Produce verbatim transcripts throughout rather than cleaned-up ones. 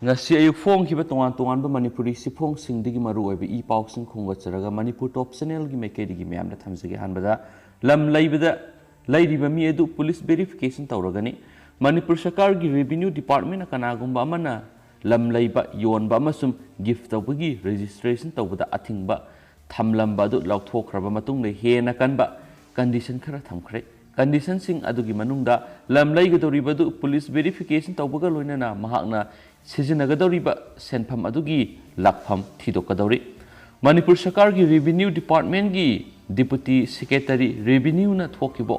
ꯉꯁꯤ ꯑꯌꯨꯛ ꯐꯣꯡꯈꯤꯕ ꯇꯣꯉꯥꯟ ꯇꯣꯉꯥꯟꯕ ꯃꯅꯤꯄꯨꯔꯤ ꯁꯤꯐꯣꯡꯁꯤꯡꯗꯒꯤ ꯃꯔꯨꯑꯣꯏꯕ ꯏ ꯄꯥꯎꯁꯤꯡ ꯈꯣꯝꯒꯠꯆꯔꯒ ꯃꯅꯤꯄꯨꯔ ꯇꯣꯞ ꯆꯦꯅꯦꯜꯒꯤ ꯃꯥꯏꯀꯩꯗꯒꯤ ꯃꯌꯥꯝꯗ ꯊꯝꯖꯒꯦ꯫ ꯑꯍꯥꯟꯕꯗ, ꯂꯝ ꯂꯩꯕꯗ ꯂꯩꯔꯤꯕ ꯃꯤ ꯑꯗꯨ ꯄꯨꯂꯤꯁ ꯚꯦꯔꯤꯐꯤꯀꯦꯁꯟ ꯇꯧꯔꯒꯅꯤ꯫ ꯃꯅꯤꯄꯨꯔ ꯁꯔꯀꯥꯔꯒꯤ ꯔꯦꯚꯤꯅ꯭ꯌꯨ ꯗꯤꯄꯥꯔꯠꯃꯦꯟꯅ ꯀꯅꯥꯒꯨꯝꯕ ꯑꯃꯅ ꯂꯝ ꯂꯩꯕ, ꯌꯣꯟꯕ ꯑꯃꯁꯨꯡ ꯒꯤꯐ ꯇꯧꯕꯒꯤ ꯔꯦꯖꯤꯁꯇ꯭ꯔꯦꯁꯟ ꯇꯧꯕꯗ ꯑꯊꯤꯡꯕ ꯊꯝꯂꯝꯕ ꯑꯗꯨ ꯂꯧꯊꯣꯛꯈ꯭ꯔꯕ ꯃꯇꯨꯡꯗ ꯍꯦꯟꯅ ꯀꯟꯕ ꯀꯟꯗꯤꯁꯟ ꯈꯔ ꯊꯝꯈ꯭ꯔꯦ꯫ ꯀꯟꯗꯤꯁꯟꯁꯤꯡ ꯑꯗꯨꯒꯤ ꯃꯅꯨꯡꯗ ꯂꯝ ꯂꯩꯒꯗꯧꯔꯤꯕ ꯑꯗꯨ ꯄꯨꯂꯤꯁ ꯚꯦꯔꯤꯐꯤꯀꯦꯁꯟ ꯇꯧꯕꯒ ꯂꯣꯏꯅꯅ ꯃꯍꯥꯛꯅ ꯁꯤꯖꯤꯟꯅꯒꯗꯧꯔꯤꯕ ꯁꯦꯟꯐꯝ ꯑꯗꯨꯒꯤ ꯂꯥꯛꯐꯝ ꯊꯤꯗꯣꯛꯀꯗꯧꯔꯤ꯫ ꯃꯅꯤꯄꯨꯔ ꯁꯔꯀꯥꯔꯒꯤ ꯔꯦꯚꯤꯅ꯭ꯌꯨ ꯗꯤꯄꯥꯔꯠꯃꯦꯟꯒꯤ ꯗꯤꯄꯨꯇꯤ ꯁꯦꯀ꯭ꯔꯦꯇꯔꯤ ꯔꯦꯚꯤꯅ꯭ꯌꯨꯅ ꯊꯣꯛꯈꯤꯕ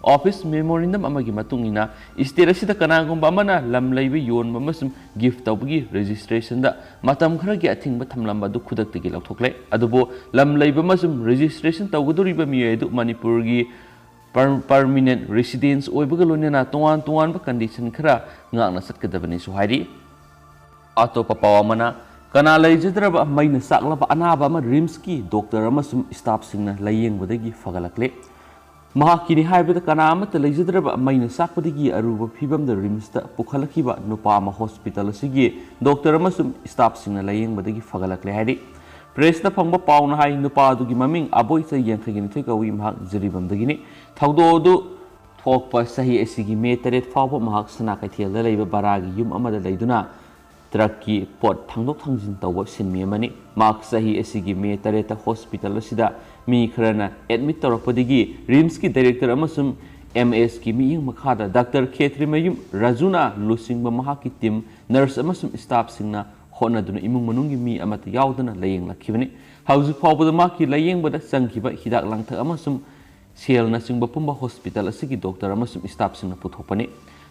ꯑꯣꯐꯤꯁ ꯃꯦꯃꯣꯔꯦꯟꯗꯝ ꯑꯃꯒꯤ ꯃꯇꯨꯡ ꯏꯟꯅ, ꯁ꯭ꯇꯦꯠ ꯑꯁꯤꯗ ꯀꯅꯥꯒꯨꯝꯕ ꯑꯃꯅ ꯂꯝ ꯂꯩꯕ, ꯌꯣꯟꯕ ꯑꯃꯁꯨꯡ ꯒꯤꯐ ꯇꯧꯕꯒꯤ ꯔꯦꯖꯤꯁꯇ꯭ꯔꯦꯁꯟꯗ ꯃꯇꯝ ꯈꯔꯒꯤ ꯑꯊꯤꯡꯕ ꯊꯝꯂꯝꯕ ꯑꯗꯨ ꯈꯨꯗꯛꯇꯒꯤ ꯂꯧꯊꯣꯛꯂꯦ꯫ ꯑꯗꯨꯕꯨ ꯂꯝ ꯂꯩꯕ ꯑꯃꯁꯨꯡ ꯔꯦꯖꯤꯁꯇ꯭ꯔꯦꯁꯟ ꯇꯧꯒꯗꯧꯔꯤꯕ ꯃꯤꯑꯣꯏ ꯑꯗꯨ ꯃꯅꯤꯄꯨꯔꯒꯤ ꯄꯔ-, ꯄꯔꯃꯤꯅꯦꯟꯠ ꯔꯦꯁꯤꯗꯦꯟꯁ ꯑꯣꯏꯕꯒ ꯂꯣꯏꯅꯅ ꯇꯣꯉꯥꯟ ꯇꯣꯉꯥꯟꯕ ꯀꯟꯗꯤꯁꯟ ꯈꯔ ꯉꯥꯛꯅ ꯆꯠꯀꯗꯕꯅꯤꯁꯨ ꯍꯥꯏꯔꯤ꯫ ꯑꯇꯣꯞꯄ ꯄꯥꯎ ꯑꯃꯅ, ꯀꯅꯥ ꯂꯩꯖꯗ꯭ꯔꯕ ꯃꯩꯅ ꯆꯥꯛꯂꯕ ꯑꯅꯥꯕ ꯑꯃ ꯔꯤꯝꯁꯀꯤ ꯗꯣꯛꯇꯔ ꯑꯃꯁꯨꯡ ꯁ꯭ꯇꯥꯐꯁꯤꯡꯅ ꯂꯥꯌꯦꯡꯕꯗꯒꯤ ꯐꯒꯠꯂꯛꯂꯦ꯫ ꯃꯍꯥꯛꯀꯤꯅꯤ ꯍꯥꯏꯕꯗ ꯀꯅꯥ ꯑꯃꯠꯇ ꯂꯩꯖꯗ꯭ꯔꯕ ꯃꯩꯅ ꯆꯥꯛꯄꯗꯒꯤ ꯑꯔꯨꯕ ꯐꯤꯕꯝꯗ ꯔꯤꯝꯁꯇ ꯄꯨꯈꯠꯂꯛꯈꯤꯕ ꯅꯨꯄꯥ ꯑꯃ ꯍꯣꯁꯄꯤꯇꯥꯜ ꯑꯁꯤꯒꯤ ꯗꯣꯛꯇꯔ ꯑꯃꯁꯨꯡ ꯁ꯭ꯇꯥꯐꯁꯤꯡꯅ ꯂꯥꯌꯦꯡꯕꯗꯒꯤ ꯐꯒꯠꯂꯛꯂꯦ ꯍꯥꯏꯔꯤ꯫ ꯄ꯭ꯔꯦꯁꯇ ꯐꯪꯕ ꯄꯥꯎꯅ ꯍꯥꯏ, ꯅꯨꯄꯥ ꯑꯗꯨꯒꯤ ꯃꯃꯤꯡ ꯑꯕꯣꯏꯆ ꯌꯥꯡꯈꯩꯒ ꯅꯤꯊꯣꯏ ꯀꯧꯏ, ꯃꯍꯥꯛ ꯖꯤꯔꯤꯕꯥꯝꯗꯒꯤꯅꯤ꯫ ꯊꯧꯗꯣꯛ ꯑꯗꯨ ꯊꯣꯛꯄ ꯆꯍꯤ ꯑꯁꯤꯒꯤ ꯃꯦ ꯇꯔꯦꯠ ꯐꯥꯎꯕ ꯃꯍꯥꯛ ꯁꯅꯥ ꯀꯩꯊꯦꯜꯗ ꯂꯩꯕ ꯚꯔꯥꯒꯤ ꯌꯨꯝ ꯑꯃꯗ ꯂꯩꯗꯨꯅ ꯇ꯭ꯔꯛꯀꯤ ꯄꯣꯠ ꯊꯥꯡꯗꯣꯛ ꯊꯥꯡꯖꯤꯟ ꯇꯧꯕ ꯁꯤꯟꯃꯤ ꯑꯃꯅꯤ꯫ ꯃꯍꯥꯛ ꯆꯍꯤ ꯑꯁꯤꯒꯤ ꯃꯦ ꯇꯔꯦꯠꯇ ꯍꯣꯁꯄꯤꯇꯥꯜ ꯑꯁꯤꯗ ꯃꯤ ꯈꯔꯅ ꯑꯦꯗꯃꯤꯠ ꯇꯧꯔꯛꯄꯗꯒꯤ ꯔꯤꯝꯁꯀꯤ ꯗꯥꯏꯔꯦꯛꯇꯔ ꯑꯃꯁꯨꯡ ꯑꯦꯝ ꯑꯦꯁꯀꯤ ꯃꯤꯠꯌꯦꯡ ꯃꯈꯥꯗ ꯗꯥꯛꯇꯔ ꯈꯦꯇ꯭ꯔꯤꯃꯌꯨꯝ ꯔꯥꯖꯨꯅ ꯂꯨꯆꯤꯡꯕ ꯃꯍꯥꯛꯀꯤ ꯇꯤꯝ, ꯅꯔꯁ ꯑꯃꯁꯨꯡ ꯁ꯭ꯇꯥꯐꯁꯤꯡꯅ ꯍꯣꯠꯅꯗꯨꯅ ꯏꯃꯨꯡ ꯃꯅꯨꯡꯒꯤ ꯃꯤ ꯑꯃꯠꯇ ꯌꯥꯎꯗꯅ ꯂꯥꯌꯦꯡꯂꯛꯈꯤꯕꯅꯤ꯫ ꯍꯧꯖꯤꯛ ꯐꯥꯎꯕꯗ ꯃꯍꯥꯛꯀꯤ ꯂꯥꯌꯦꯡꯕꯗ ꯆꯪꯈꯤꯕ ꯍꯤꯗꯥꯛ ꯂꯥꯡꯊꯛ ꯑꯃꯁꯨꯡ ꯁꯦꯜꯅꯆꯤꯡꯕ ꯄꯨꯝꯕ ꯍꯣꯁꯄꯤꯇꯥꯜ ꯑꯁꯤꯒꯤ ꯗꯣꯛꯇꯔ ꯑꯃꯁꯨꯡ ꯁ꯭ꯇꯥꯐꯁꯤꯡꯅ ꯄꯨꯊꯣꯛꯄꯅꯤ꯫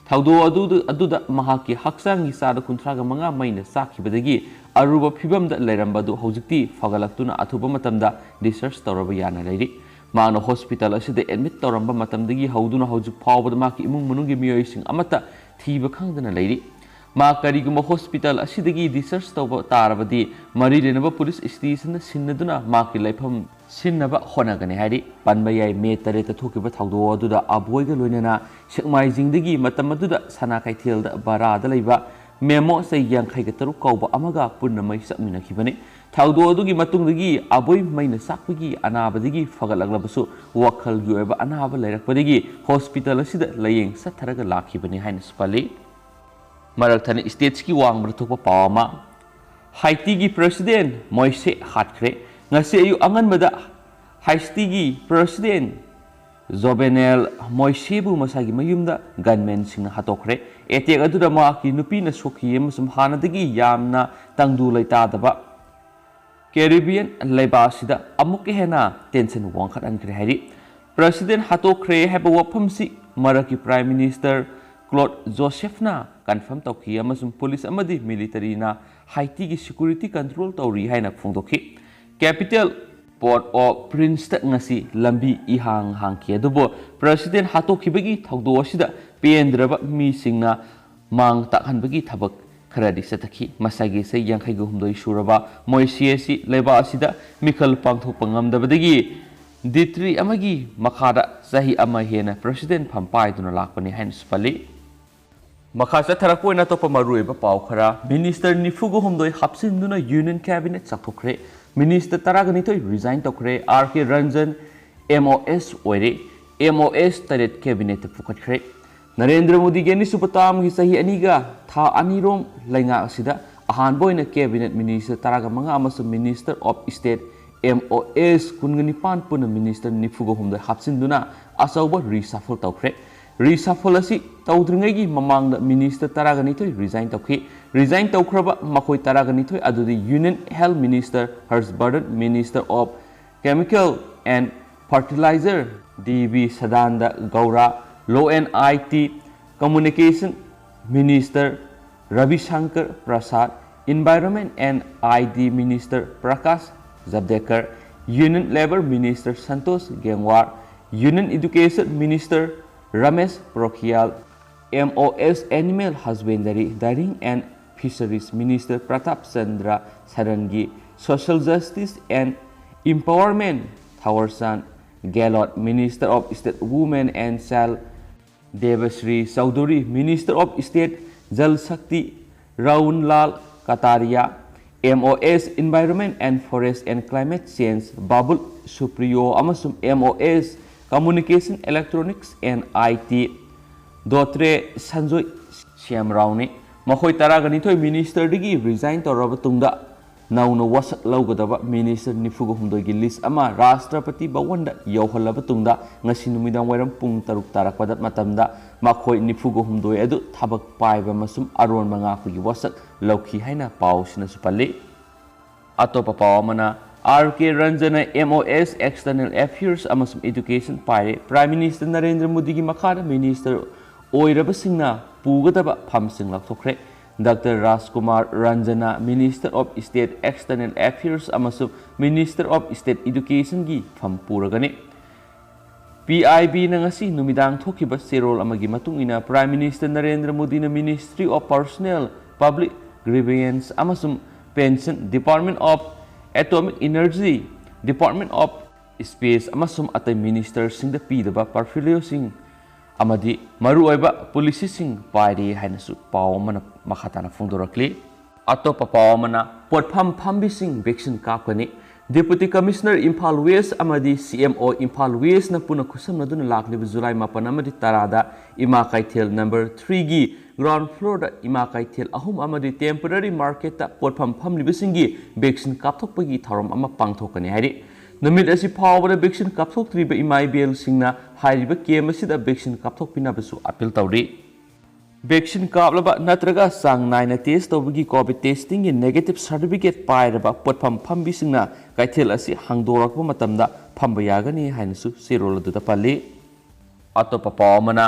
ꯊꯧꯗꯣꯛ ꯑꯗꯨꯗ, ꯑꯗꯨꯗ ꯃꯍꯥꯛꯀꯤ ꯍꯛꯆꯥꯡꯒꯤ ꯆꯥꯗ ꯀꯨꯟꯊ꯭ꯔꯥꯒ ꯃꯉꯥ ꯃꯩꯅ ꯆꯥꯛꯈꯤꯕꯗꯒꯤ ꯑꯔꯨꯕ ꯐꯤꯕꯝꯗ ꯂꯩꯔꯝꯕ ꯑꯗꯨ ꯍꯧꯖꯤꯛꯇꯤ ꯐꯒꯠꯂꯛꯇꯨꯅ ꯑꯊꯨꯕ ꯃꯇꯝꯗ ꯗꯤꯁꯆꯥꯔꯖ ꯇꯧꯔꯕ ꯌꯥꯅ ꯂꯩꯔꯤ꯫ ꯃꯍꯥꯛꯅ ꯍꯣꯁꯄꯤꯇꯥꯜ ꯑꯁꯤꯗ ꯑꯦꯗꯃꯤꯠ ꯇꯧꯔꯝꯕ ꯃꯇꯝꯗꯒꯤ ꯍꯧꯗꯨꯅ ꯍꯧꯖꯤꯛ ꯐꯥꯎꯕꯗ ꯃꯍꯥꯛꯀꯤ ꯏꯃꯨꯡ ꯃꯅꯨꯡꯒꯤ ꯃꯤꯑꯣꯏꯁꯤꯡ ꯑꯃꯠꯇ ꯊꯤꯕ ꯈꯪꯗꯅ ꯂꯩꯔꯤ꯫ ꯃꯍꯥꯛ ꯀꯔꯤꯒꯨꯝꯕ ꯍꯣꯁꯄꯤꯇꯥꯜ ꯑꯁꯤꯗꯒꯤ ꯗꯤꯁꯆꯥꯔꯖ ꯇꯧꯕ ꯇꯥꯔꯕꯗꯤ ꯃꯔꯤ ꯂꯩꯅꯕ ꯄꯨꯂꯤꯁ ꯁ꯭ꯇꯦꯁꯟꯗ ꯁꯤꯟꯅꯗꯨꯅ ꯃꯍꯥꯛꯀꯤ ꯂꯩꯐꯝ ꯁꯤꯟꯅꯕ ꯍꯣꯠꯅꯒꯅꯤ ꯍꯥꯏꯔꯤ꯫ ꯄꯟꯕ ꯌꯥꯏ, ꯃꯦ ꯇꯔꯦꯠꯇ ꯊꯣꯛꯈꯤꯕ ꯊꯧꯗꯣꯛ ꯑꯗꯨꯗ ꯑꯕꯣꯏꯒ ꯂꯣꯏꯅꯅ ꯁꯦꯛꯃꯥꯏꯖꯤꯡꯗꯒꯤ ꯃꯇꯝ ꯑꯗꯨꯗ ꯁꯅꯥ ꯀꯩꯊꯦꯜꯗ ꯚꯔꯥꯗ ꯂꯩꯕ ꯃꯦꯃꯣ ꯆꯩ ꯌꯥꯡꯈꯩꯒ ꯇꯔꯨꯛ ꯀꯧꯕ ꯑꯃꯒ ꯄꯨꯟꯅ ꯃꯩ ꯆꯥꯛꯃꯤꯟꯅꯈꯤꯕꯅꯤ꯫ ꯊꯧꯗꯣꯛ ꯑꯗꯨꯒꯤ ꯃꯇꯨꯡꯗꯒꯤ ꯑꯕꯣꯏ ꯃꯩꯅ ꯆꯥꯛꯄꯒꯤ ꯑꯅꯥꯕꯗꯒꯤ ꯐꯒꯠꯂꯛꯂꯕꯁꯨ, ꯋꯥꯈꯜꯒꯤ ꯑꯣꯏꯕ ꯑꯅꯥꯕ ꯂꯩꯔꯛꯄꯗꯒꯤ ꯍꯣꯁꯄꯤꯇꯥꯜ ꯑꯁꯤꯗ ꯂꯥꯌꯦꯡ ꯆꯠꯊꯔꯒ ꯂꯥꯛꯈꯤꯕꯅꯤ ꯍꯥꯏꯅꯁꯨ ꯄꯜꯂꯤ꯫ ꯃꯔꯛ ꯊꯠꯅ ꯁ꯭ꯇꯦꯠꯁꯀꯤ ꯋꯥꯡꯃꯗ ꯊꯣꯛꯄ ꯄꯥꯎ ꯑꯃ꯫ ꯍꯥꯏꯇꯤꯒꯤ ꯄ꯭ꯔꯦꯁꯤꯗꯦꯟ ꯃꯣꯏꯁꯦ ꯍꯥꯠꯈ꯭ꯔꯦ꯫ ꯉꯁꯤ ꯑꯌꯨꯛ ꯑꯉꯟꯕꯗ ꯍꯥꯏꯇꯤꯒꯤ ꯄ꯭ꯔꯦꯁꯤꯗꯦꯟ ꯖꯣꯕꯦꯅꯦꯜ ꯃꯣꯏꯁꯦꯕꯨ ꯃꯁꯥꯒꯤ ꯃꯌꯨꯝꯗ ꯒꯟꯃꯦꯟꯁꯤꯡꯅ ꯍꯥꯠꯇꯣꯛꯈ꯭ꯔꯦ꯫ ꯑꯦꯇꯦꯛ ꯑꯗꯨꯗ ꯃꯍꯥꯛꯀꯤ ꯅꯨꯄꯤꯅ ꯁꯣꯛꯈꯤ ꯑꯃꯁꯨꯡ ꯍꯥꯟꯅꯗꯒꯤ ꯌꯥꯝꯅ ꯇꯪꯗꯨ ꯂꯩꯇꯥꯗꯕ ꯀꯦꯔꯤꯕꯤꯌꯟ ꯂꯩꯕꯥꯛ ꯑꯁꯤꯗ ꯑꯃꯨꯛꯀ ꯍꯦꯟꯅ ꯇꯦꯟꯁꯟ ꯋꯥꯡꯈꯠꯍꯟꯈ꯭ꯔꯦ ꯍꯥꯏꯔꯤ꯫ ꯄ꯭ꯔꯦꯁꯤꯗꯦꯟ ꯍꯥꯠꯇꯣꯛꯈ꯭ꯔꯦ ꯍꯥꯏꯕ ꯋꯥꯐꯝꯁꯤ ꯃꯔꯛꯀꯤ ꯄ꯭ꯔꯥꯏꯝ ꯃꯤꯅꯤꯁꯇꯔ ꯀ꯭ꯂꯣꯗ ꯖꯣꯁꯦꯐꯅ ꯀꯟꯐꯥꯔꯝ ꯇꯧꯈꯤ ꯑꯃꯁꯨꯡ ꯄꯨꯂꯤꯁ ꯑꯃꯗꯤ ꯃꯤꯂꯤꯇꯔꯤꯅ ꯍꯥꯏꯇꯤꯒꯤ ꯁꯦꯀ꯭ꯌꯨꯔꯤꯇꯤ ꯀꯟꯇ꯭ꯔꯣꯜ ꯇꯧꯔꯤ ꯍꯥꯏꯅ ꯐꯣꯡꯗꯣꯛꯈꯤ꯫ ꯀꯦꯄꯤꯇꯦꯜ ꯄꯣꯔꯠ ꯑꯣꯐ ꯄ꯭ꯔꯤꯟꯁꯇ ꯉꯁꯤ ꯂꯝꯕꯤ ꯏꯍꯥꯡ ꯍꯥꯡꯈꯤ, ꯑꯗꯨꯕꯨ ꯄ꯭ꯔꯦꯁꯤꯗꯦꯟ ꯍꯥꯠꯇꯣꯛꯈꯤꯕꯒꯤ ꯊꯧꯗꯣꯛ ꯑꯁꯤꯗ ꯄꯦꯟꯗ꯭ꯔꯕ ꯃꯤꯁꯤꯡꯅ ꯃꯥꯡ ꯇꯥꯛꯍꯟꯕꯒꯤ ꯊꯕꯛ ꯈꯔꯗꯤ ꯆꯠꯊꯈꯤ꯫ ꯃꯁꯥꯒꯤ ꯆꯍꯤ ꯌꯥꯡꯈꯩꯒ ꯍꯨꯝꯗꯣꯏ ꯁꯨꯔꯕ ꯃꯣꯏꯁꯤ ꯑꯁꯤ ꯂꯩꯕꯥꯛ ꯑꯁꯤꯗ ꯃꯤꯈꯜ ꯄꯥꯡꯊꯣꯛꯄ ꯉꯝꯗꯕꯗꯒꯤ ꯗꯤꯇ꯭ꯔꯤ ꯑꯃꯒꯤ ꯃꯈꯥꯗ ꯆꯍꯤ ꯑꯃ ꯍꯦꯟꯅ ꯄ꯭ꯔꯦꯁꯤꯗꯦꯟ ꯐꯝ ꯄꯥꯏꯗꯨꯅ ꯂꯥꯛꯄꯅꯤ ꯍꯥꯏꯅꯁꯨ ꯄꯜꯂꯤ꯫ ꯃꯈꯥ ꯆꯠꯊꯔꯛꯄ ꯑꯣꯏꯅ ꯑꯇꯣꯞꯄ ꯃꯔꯨꯑꯣꯏꯕ ꯄꯥꯎ ꯈꯔ꯫ ꯃꯤꯅꯤꯁꯇꯔ ꯅꯤꯐꯨꯒ ꯍꯨꯝꯗꯣꯏ ꯍꯥꯞꯆꯤꯟꯗꯨꯅ ꯌꯨꯅꯤꯌꯟ ꯀꯦꯕꯤꯅꯦꯠ ꯆꯥꯎꯊꯣꯛꯈ꯭ꯔꯦ꯫ ꯃꯤꯅꯤꯁꯇꯔ ꯇꯔꯥꯒ ꯅꯤꯊꯣꯏ ꯔꯤꯖꯥꯏꯟ ꯇꯧꯈ꯭ꯔꯦ꯫ ꯑꯥꯔ ꯀꯦ ꯔꯟꯖꯟ ꯑꯦꯝ ꯑꯣ ꯑꯦꯁ ꯑꯣꯏꯔꯦ꯫ ꯑꯦꯝ ꯑꯣ ꯑꯦꯁ ꯇꯔꯦꯠ ꯀꯦꯕꯤꯅꯦꯠꯇ ꯄꯨꯈꯠꯈ꯭ꯔꯦ꯫ ꯅꯔꯦꯟꯗ꯭ꯔ ꯃꯣꯗꯤꯒꯤ ꯑꯅꯤꯁꯨꯕ ꯇꯥꯝꯒꯤ ꯆꯍꯤ ꯑꯅꯤꯒ ꯊꯥ ꯑꯅꯤꯔꯣꯝ ꯂꯩꯉꯥꯛ ꯑꯁꯤꯗ ꯑꯍꯥꯟꯕ ꯑꯣꯏꯅ ꯀꯦꯕꯤꯅꯦꯠ ꯃꯤꯅꯤꯁꯇꯔ ꯇꯔꯥꯒ ꯃꯉꯥ ꯑꯃꯁꯨꯡ minister of state, M O ꯑꯦꯁ, ꯀꯨꯟꯒ ꯅꯤꯄꯥꯟ ꯄꯨꯟꯅ ꯃꯤꯅꯤꯁꯇꯔ ꯅꯤꯐꯨꯒ ꯍꯨꯝꯗꯣꯏ ꯍꯥꯞꯆꯤꯟꯗꯨꯅ ꯑꯆꯧꯕ ꯔꯤꯁꯥꯐꯜ ꯇꯧꯈ꯭ꯔꯦ꯫ ꯔꯤꯁꯥꯐꯜ ꯑꯁꯤ ꯇꯧꯗ꯭ꯔꯤꯉꯩꯒꯤ ꯃꯃꯥꯡꯗ ꯃꯤꯅꯤꯁꯇꯔ ꯇꯔꯥꯒ ꯅꯤꯊꯣꯏ ꯔꯤꯖꯥꯏꯟ ꯇꯧꯈꯤ꯫ ꯔꯤꯖꯥꯏꯟ ꯇꯧꯈ꯭ꯔꯕ ꯃꯈꯣꯏ ꯇꯔꯥꯒ ꯅꯤꯊꯣꯏ ꯑꯗꯨꯗꯤ union health minister Harsh Vardhan, minister of chemical and fertiliser D V Sadananda Gowda, law and I T communication minister Ravi Shankar Prasad, environment and I D minister Prakash Javadekar, union labour minister Santosh Gangwar, union education minister Ramesh Pokhriyal, M O S, animal husbandry, dairying and fisheries minister Pratap Chandra ꯁꯔꯟꯒꯤ, social justice and empowerment Thawarchand Gehlot, minister of state women and child Debasree Chaudhuri, minister of state Jal Shakti Rattan Lal Kataria, M O S Environment and Forest and Climate Change Babul Supriyo ꯑꯃꯁꯨꯡ M O S Communication, Electronics and I T ꯗꯣꯇ꯭ꯔꯦ Sanjoy ꯁ꯭ꯌꯥꯝꯔꯥꯎꯅꯤ꯫ ꯃꯈꯣꯏ ꯇꯔꯥꯒ ꯅꯤꯊꯣꯏ ꯃꯤꯅꯤꯁꯇꯔꯗꯒꯤ resign ꯇꯧꯔꯕ ꯇꯨꯡꯗ ꯅꯧꯅ ꯋꯥꯁꯛ ꯂꯧꯒꯗꯕ minister ꯅꯤꯐꯨꯒ ꯍꯨꯝꯗꯣꯏꯒꯤ ꯂꯤꯁ ꯑꯃ ꯔꯥꯁꯇ꯭ꯔꯄꯇꯤ ꯚꯋꯟꯗ ꯌꯧꯍꯜꯂꯕ ꯇꯨꯡꯗ ꯉꯁꯤ ꯅꯨꯃꯤꯗꯥꯡ ꯋꯥꯏꯔꯝ ꯄꯨꯡ ꯇꯔꯨꯛ ꯇꯥꯔꯛꯄꯗ ꯃꯇꯝꯗ ꯃꯈꯣꯏ ꯅꯤꯐꯨꯒ ꯍꯨꯝꯗꯣꯏ ꯑꯗꯨ ꯊꯕꯛ ꯄꯥꯏꯕ ꯑꯃꯁꯨꯡ ꯑꯔꯣꯟꯕ ꯉꯥꯛꯄꯒꯤ ꯋꯥꯁꯛ ꯂꯧꯈꯤ ꯍꯥꯏꯅ ꯄꯥꯎꯁꯤꯅꯁꯨ ꯄꯜꯂꯤ꯫ ꯑꯇꯣꯞꯄ ꯄꯥꯎ ꯑꯃꯅ, R K ꯔꯟꯖꯟꯅ M O S External Affairs ꯑꯃꯁꯨꯡ Education ꯄꯥꯏꯔꯦ꯫ ꯄ꯭ꯔꯥꯏꯝ ꯃꯤꯅꯤꯁꯇꯔ ꯅꯔꯦꯟꯗ꯭ꯔ ꯃꯣꯗꯤꯒꯤ ꯃꯈꯥꯗ ꯃꯤꯅꯤꯁꯇꯔ ꯑꯣꯏꯔꯕꯁꯤꯡꯅ ꯄꯨꯒꯗꯕ ꯐꯝꯁꯤꯡ ꯂꯥꯎꯊꯣꯛꯈ꯭ꯔꯦ꯫ ꯗꯥꯛꯇꯔ ꯔꯥꯖꯀꯨꯃꯥꯔ ꯔꯟꯖꯟꯅ Minister of State External Affairs ꯑꯃꯁꯨꯡ Minister of State Educationꯒꯤ ꯐꯝ ꯄꯨꯔꯒꯅꯤ꯫ P I Bꯅ ꯉꯁꯤ ꯅꯨꯃꯤꯗꯥꯡ ꯊꯣꯛꯈꯤꯕ ꯆꯦꯔꯣꯜ ꯑꯃꯒꯤ ꯃꯇꯨꯡ ꯏꯟꯅ, ꯄ꯭ꯔꯥꯏꯝ ꯃꯤꯅꯤꯁꯇꯔ ꯅꯔꯦꯟꯗ꯭ꯔ ꯃꯣꯗꯤꯅ Ministry of Personnel, Public Grievance ꯑꯃꯁꯨꯡ Pension, Department of Atomic Energy, Department of Space ꯑꯃꯁꯨꯡ ꯑꯇꯩ ꯃꯤꯅꯤꯁꯇꯔꯁꯤꯡꯗ ꯄꯤꯗꯕ ꯄꯣꯔꯠꯐꯣꯂꯤꯑꯣꯁꯤꯡ ꯑꯃꯗꯤ ꯃꯔꯨꯑꯣꯏꯕ ꯄꯣꯂꯤꯁꯤꯁꯤꯡ ꯄꯥꯏꯔꯤ ꯍꯥꯏꯅꯁꯨ ꯄꯥꯎ ꯑꯃꯅ ꯃꯈꯥ ꯇꯥꯅ ꯐꯣꯡꯗꯣꯔꯛꯂꯤ꯫ ꯑꯇꯣꯞꯄ ꯄꯥꯎ ꯑꯃꯅ, ꯄꯣꯠꯐꯝ ꯐꯝꯕꯤꯁꯤꯡ ꯚꯦꯛꯁꯤꯟ ꯀꯥꯞꯀꯅꯤ꯫ Deputy Commissioner ꯏꯝꯐꯥꯜ ꯋꯦꯁ ꯑꯃꯗꯤ C M O ꯏꯝꯐꯥꯜ ꯋꯦꯁꯅ ꯄꯨꯟꯅ ꯈꯨꯠꯁꯝꯅꯗꯨꯅ ꯂꯥꯛꯂꯤꯕ ꯖꯨꯂꯥꯏ ꯃꯥꯄꯟ ꯑꯃꯗꯤ ꯇꯔꯥꯗ ꯏꯃꯥ ꯀꯩꯊꯦꯜ ꯅꯝꯕꯔ ꯊ꯭ꯔꯤꯒꯤ ground floorꯗ ꯏꯃꯥ ꯀꯩꯊꯦꯜ ꯑꯍꯨꯝ ꯑꯃꯗꯤ temporary marketꯇ ꯄꯣꯠꯐꯝ ꯐꯝꯂꯤꯕꯁꯤꯡꯒꯤ ꯚꯦꯛꯁꯤꯟ ꯀꯥꯞꯊꯣꯛꯄꯒꯤ ꯊꯧꯔꯝ ꯑꯃ ꯄꯥꯡꯊꯣꯛꯀꯅꯤ ꯍꯥꯏꯔꯤ꯫ ꯅꯨꯃꯤꯠ ꯑꯁꯤ ꯐꯥꯎꯕꯗ ꯚꯦꯛꯁꯤꯟ ꯀꯥꯞꯊꯣꯛꯇ꯭ꯔꯤꯕ ꯏꯃꯥ ꯏꯕꯦꯜꯁꯤꯡꯅ ꯍꯥꯏꯔꯤꯕ ꯀꯦꯝ ꯑꯁꯤꯗ ꯚꯦꯛꯁꯤꯟ ꯀꯥꯞꯊꯣꯛꯄꯤꯅꯕꯁꯨ ꯑꯄꯤꯜ ꯇꯧꯔꯤ꯫ ꯚꯦꯛꯁꯤꯟ ꯀꯥꯞꯂꯕ ꯅꯠꯇ꯭ꯔꯒ ꯆꯥꯡ ꯅꯥꯏꯅ ꯇꯦꯁ ꯇꯧꯕꯒꯤ ꯀꯣꯚꯤꯗ ꯇꯦꯁꯇꯤꯡꯒꯤ ꯅꯦꯒꯦꯇꯤꯚ ꯁꯥꯔꯇꯤꯐꯤꯀꯦꯠ ꯄꯥꯏꯔꯕ ꯄꯣꯠꯐꯝ ꯐꯝꯕꯤꯁꯤꯡꯅ ꯀꯩꯊꯦꯜ ꯑꯁꯤ ꯍꯥꯡꯗꯣꯔꯛꯄ ꯃꯇꯝꯗ ꯐꯝꯕ ꯌꯥꯒꯅꯤ ꯍꯥꯏꯅꯁꯨ ꯆꯦꯔꯣꯜ ꯑꯗꯨꯗ ꯄꯜꯂꯤ꯫ ꯑꯇꯣꯞꯄ ꯄꯥꯎ ꯑꯃꯅ,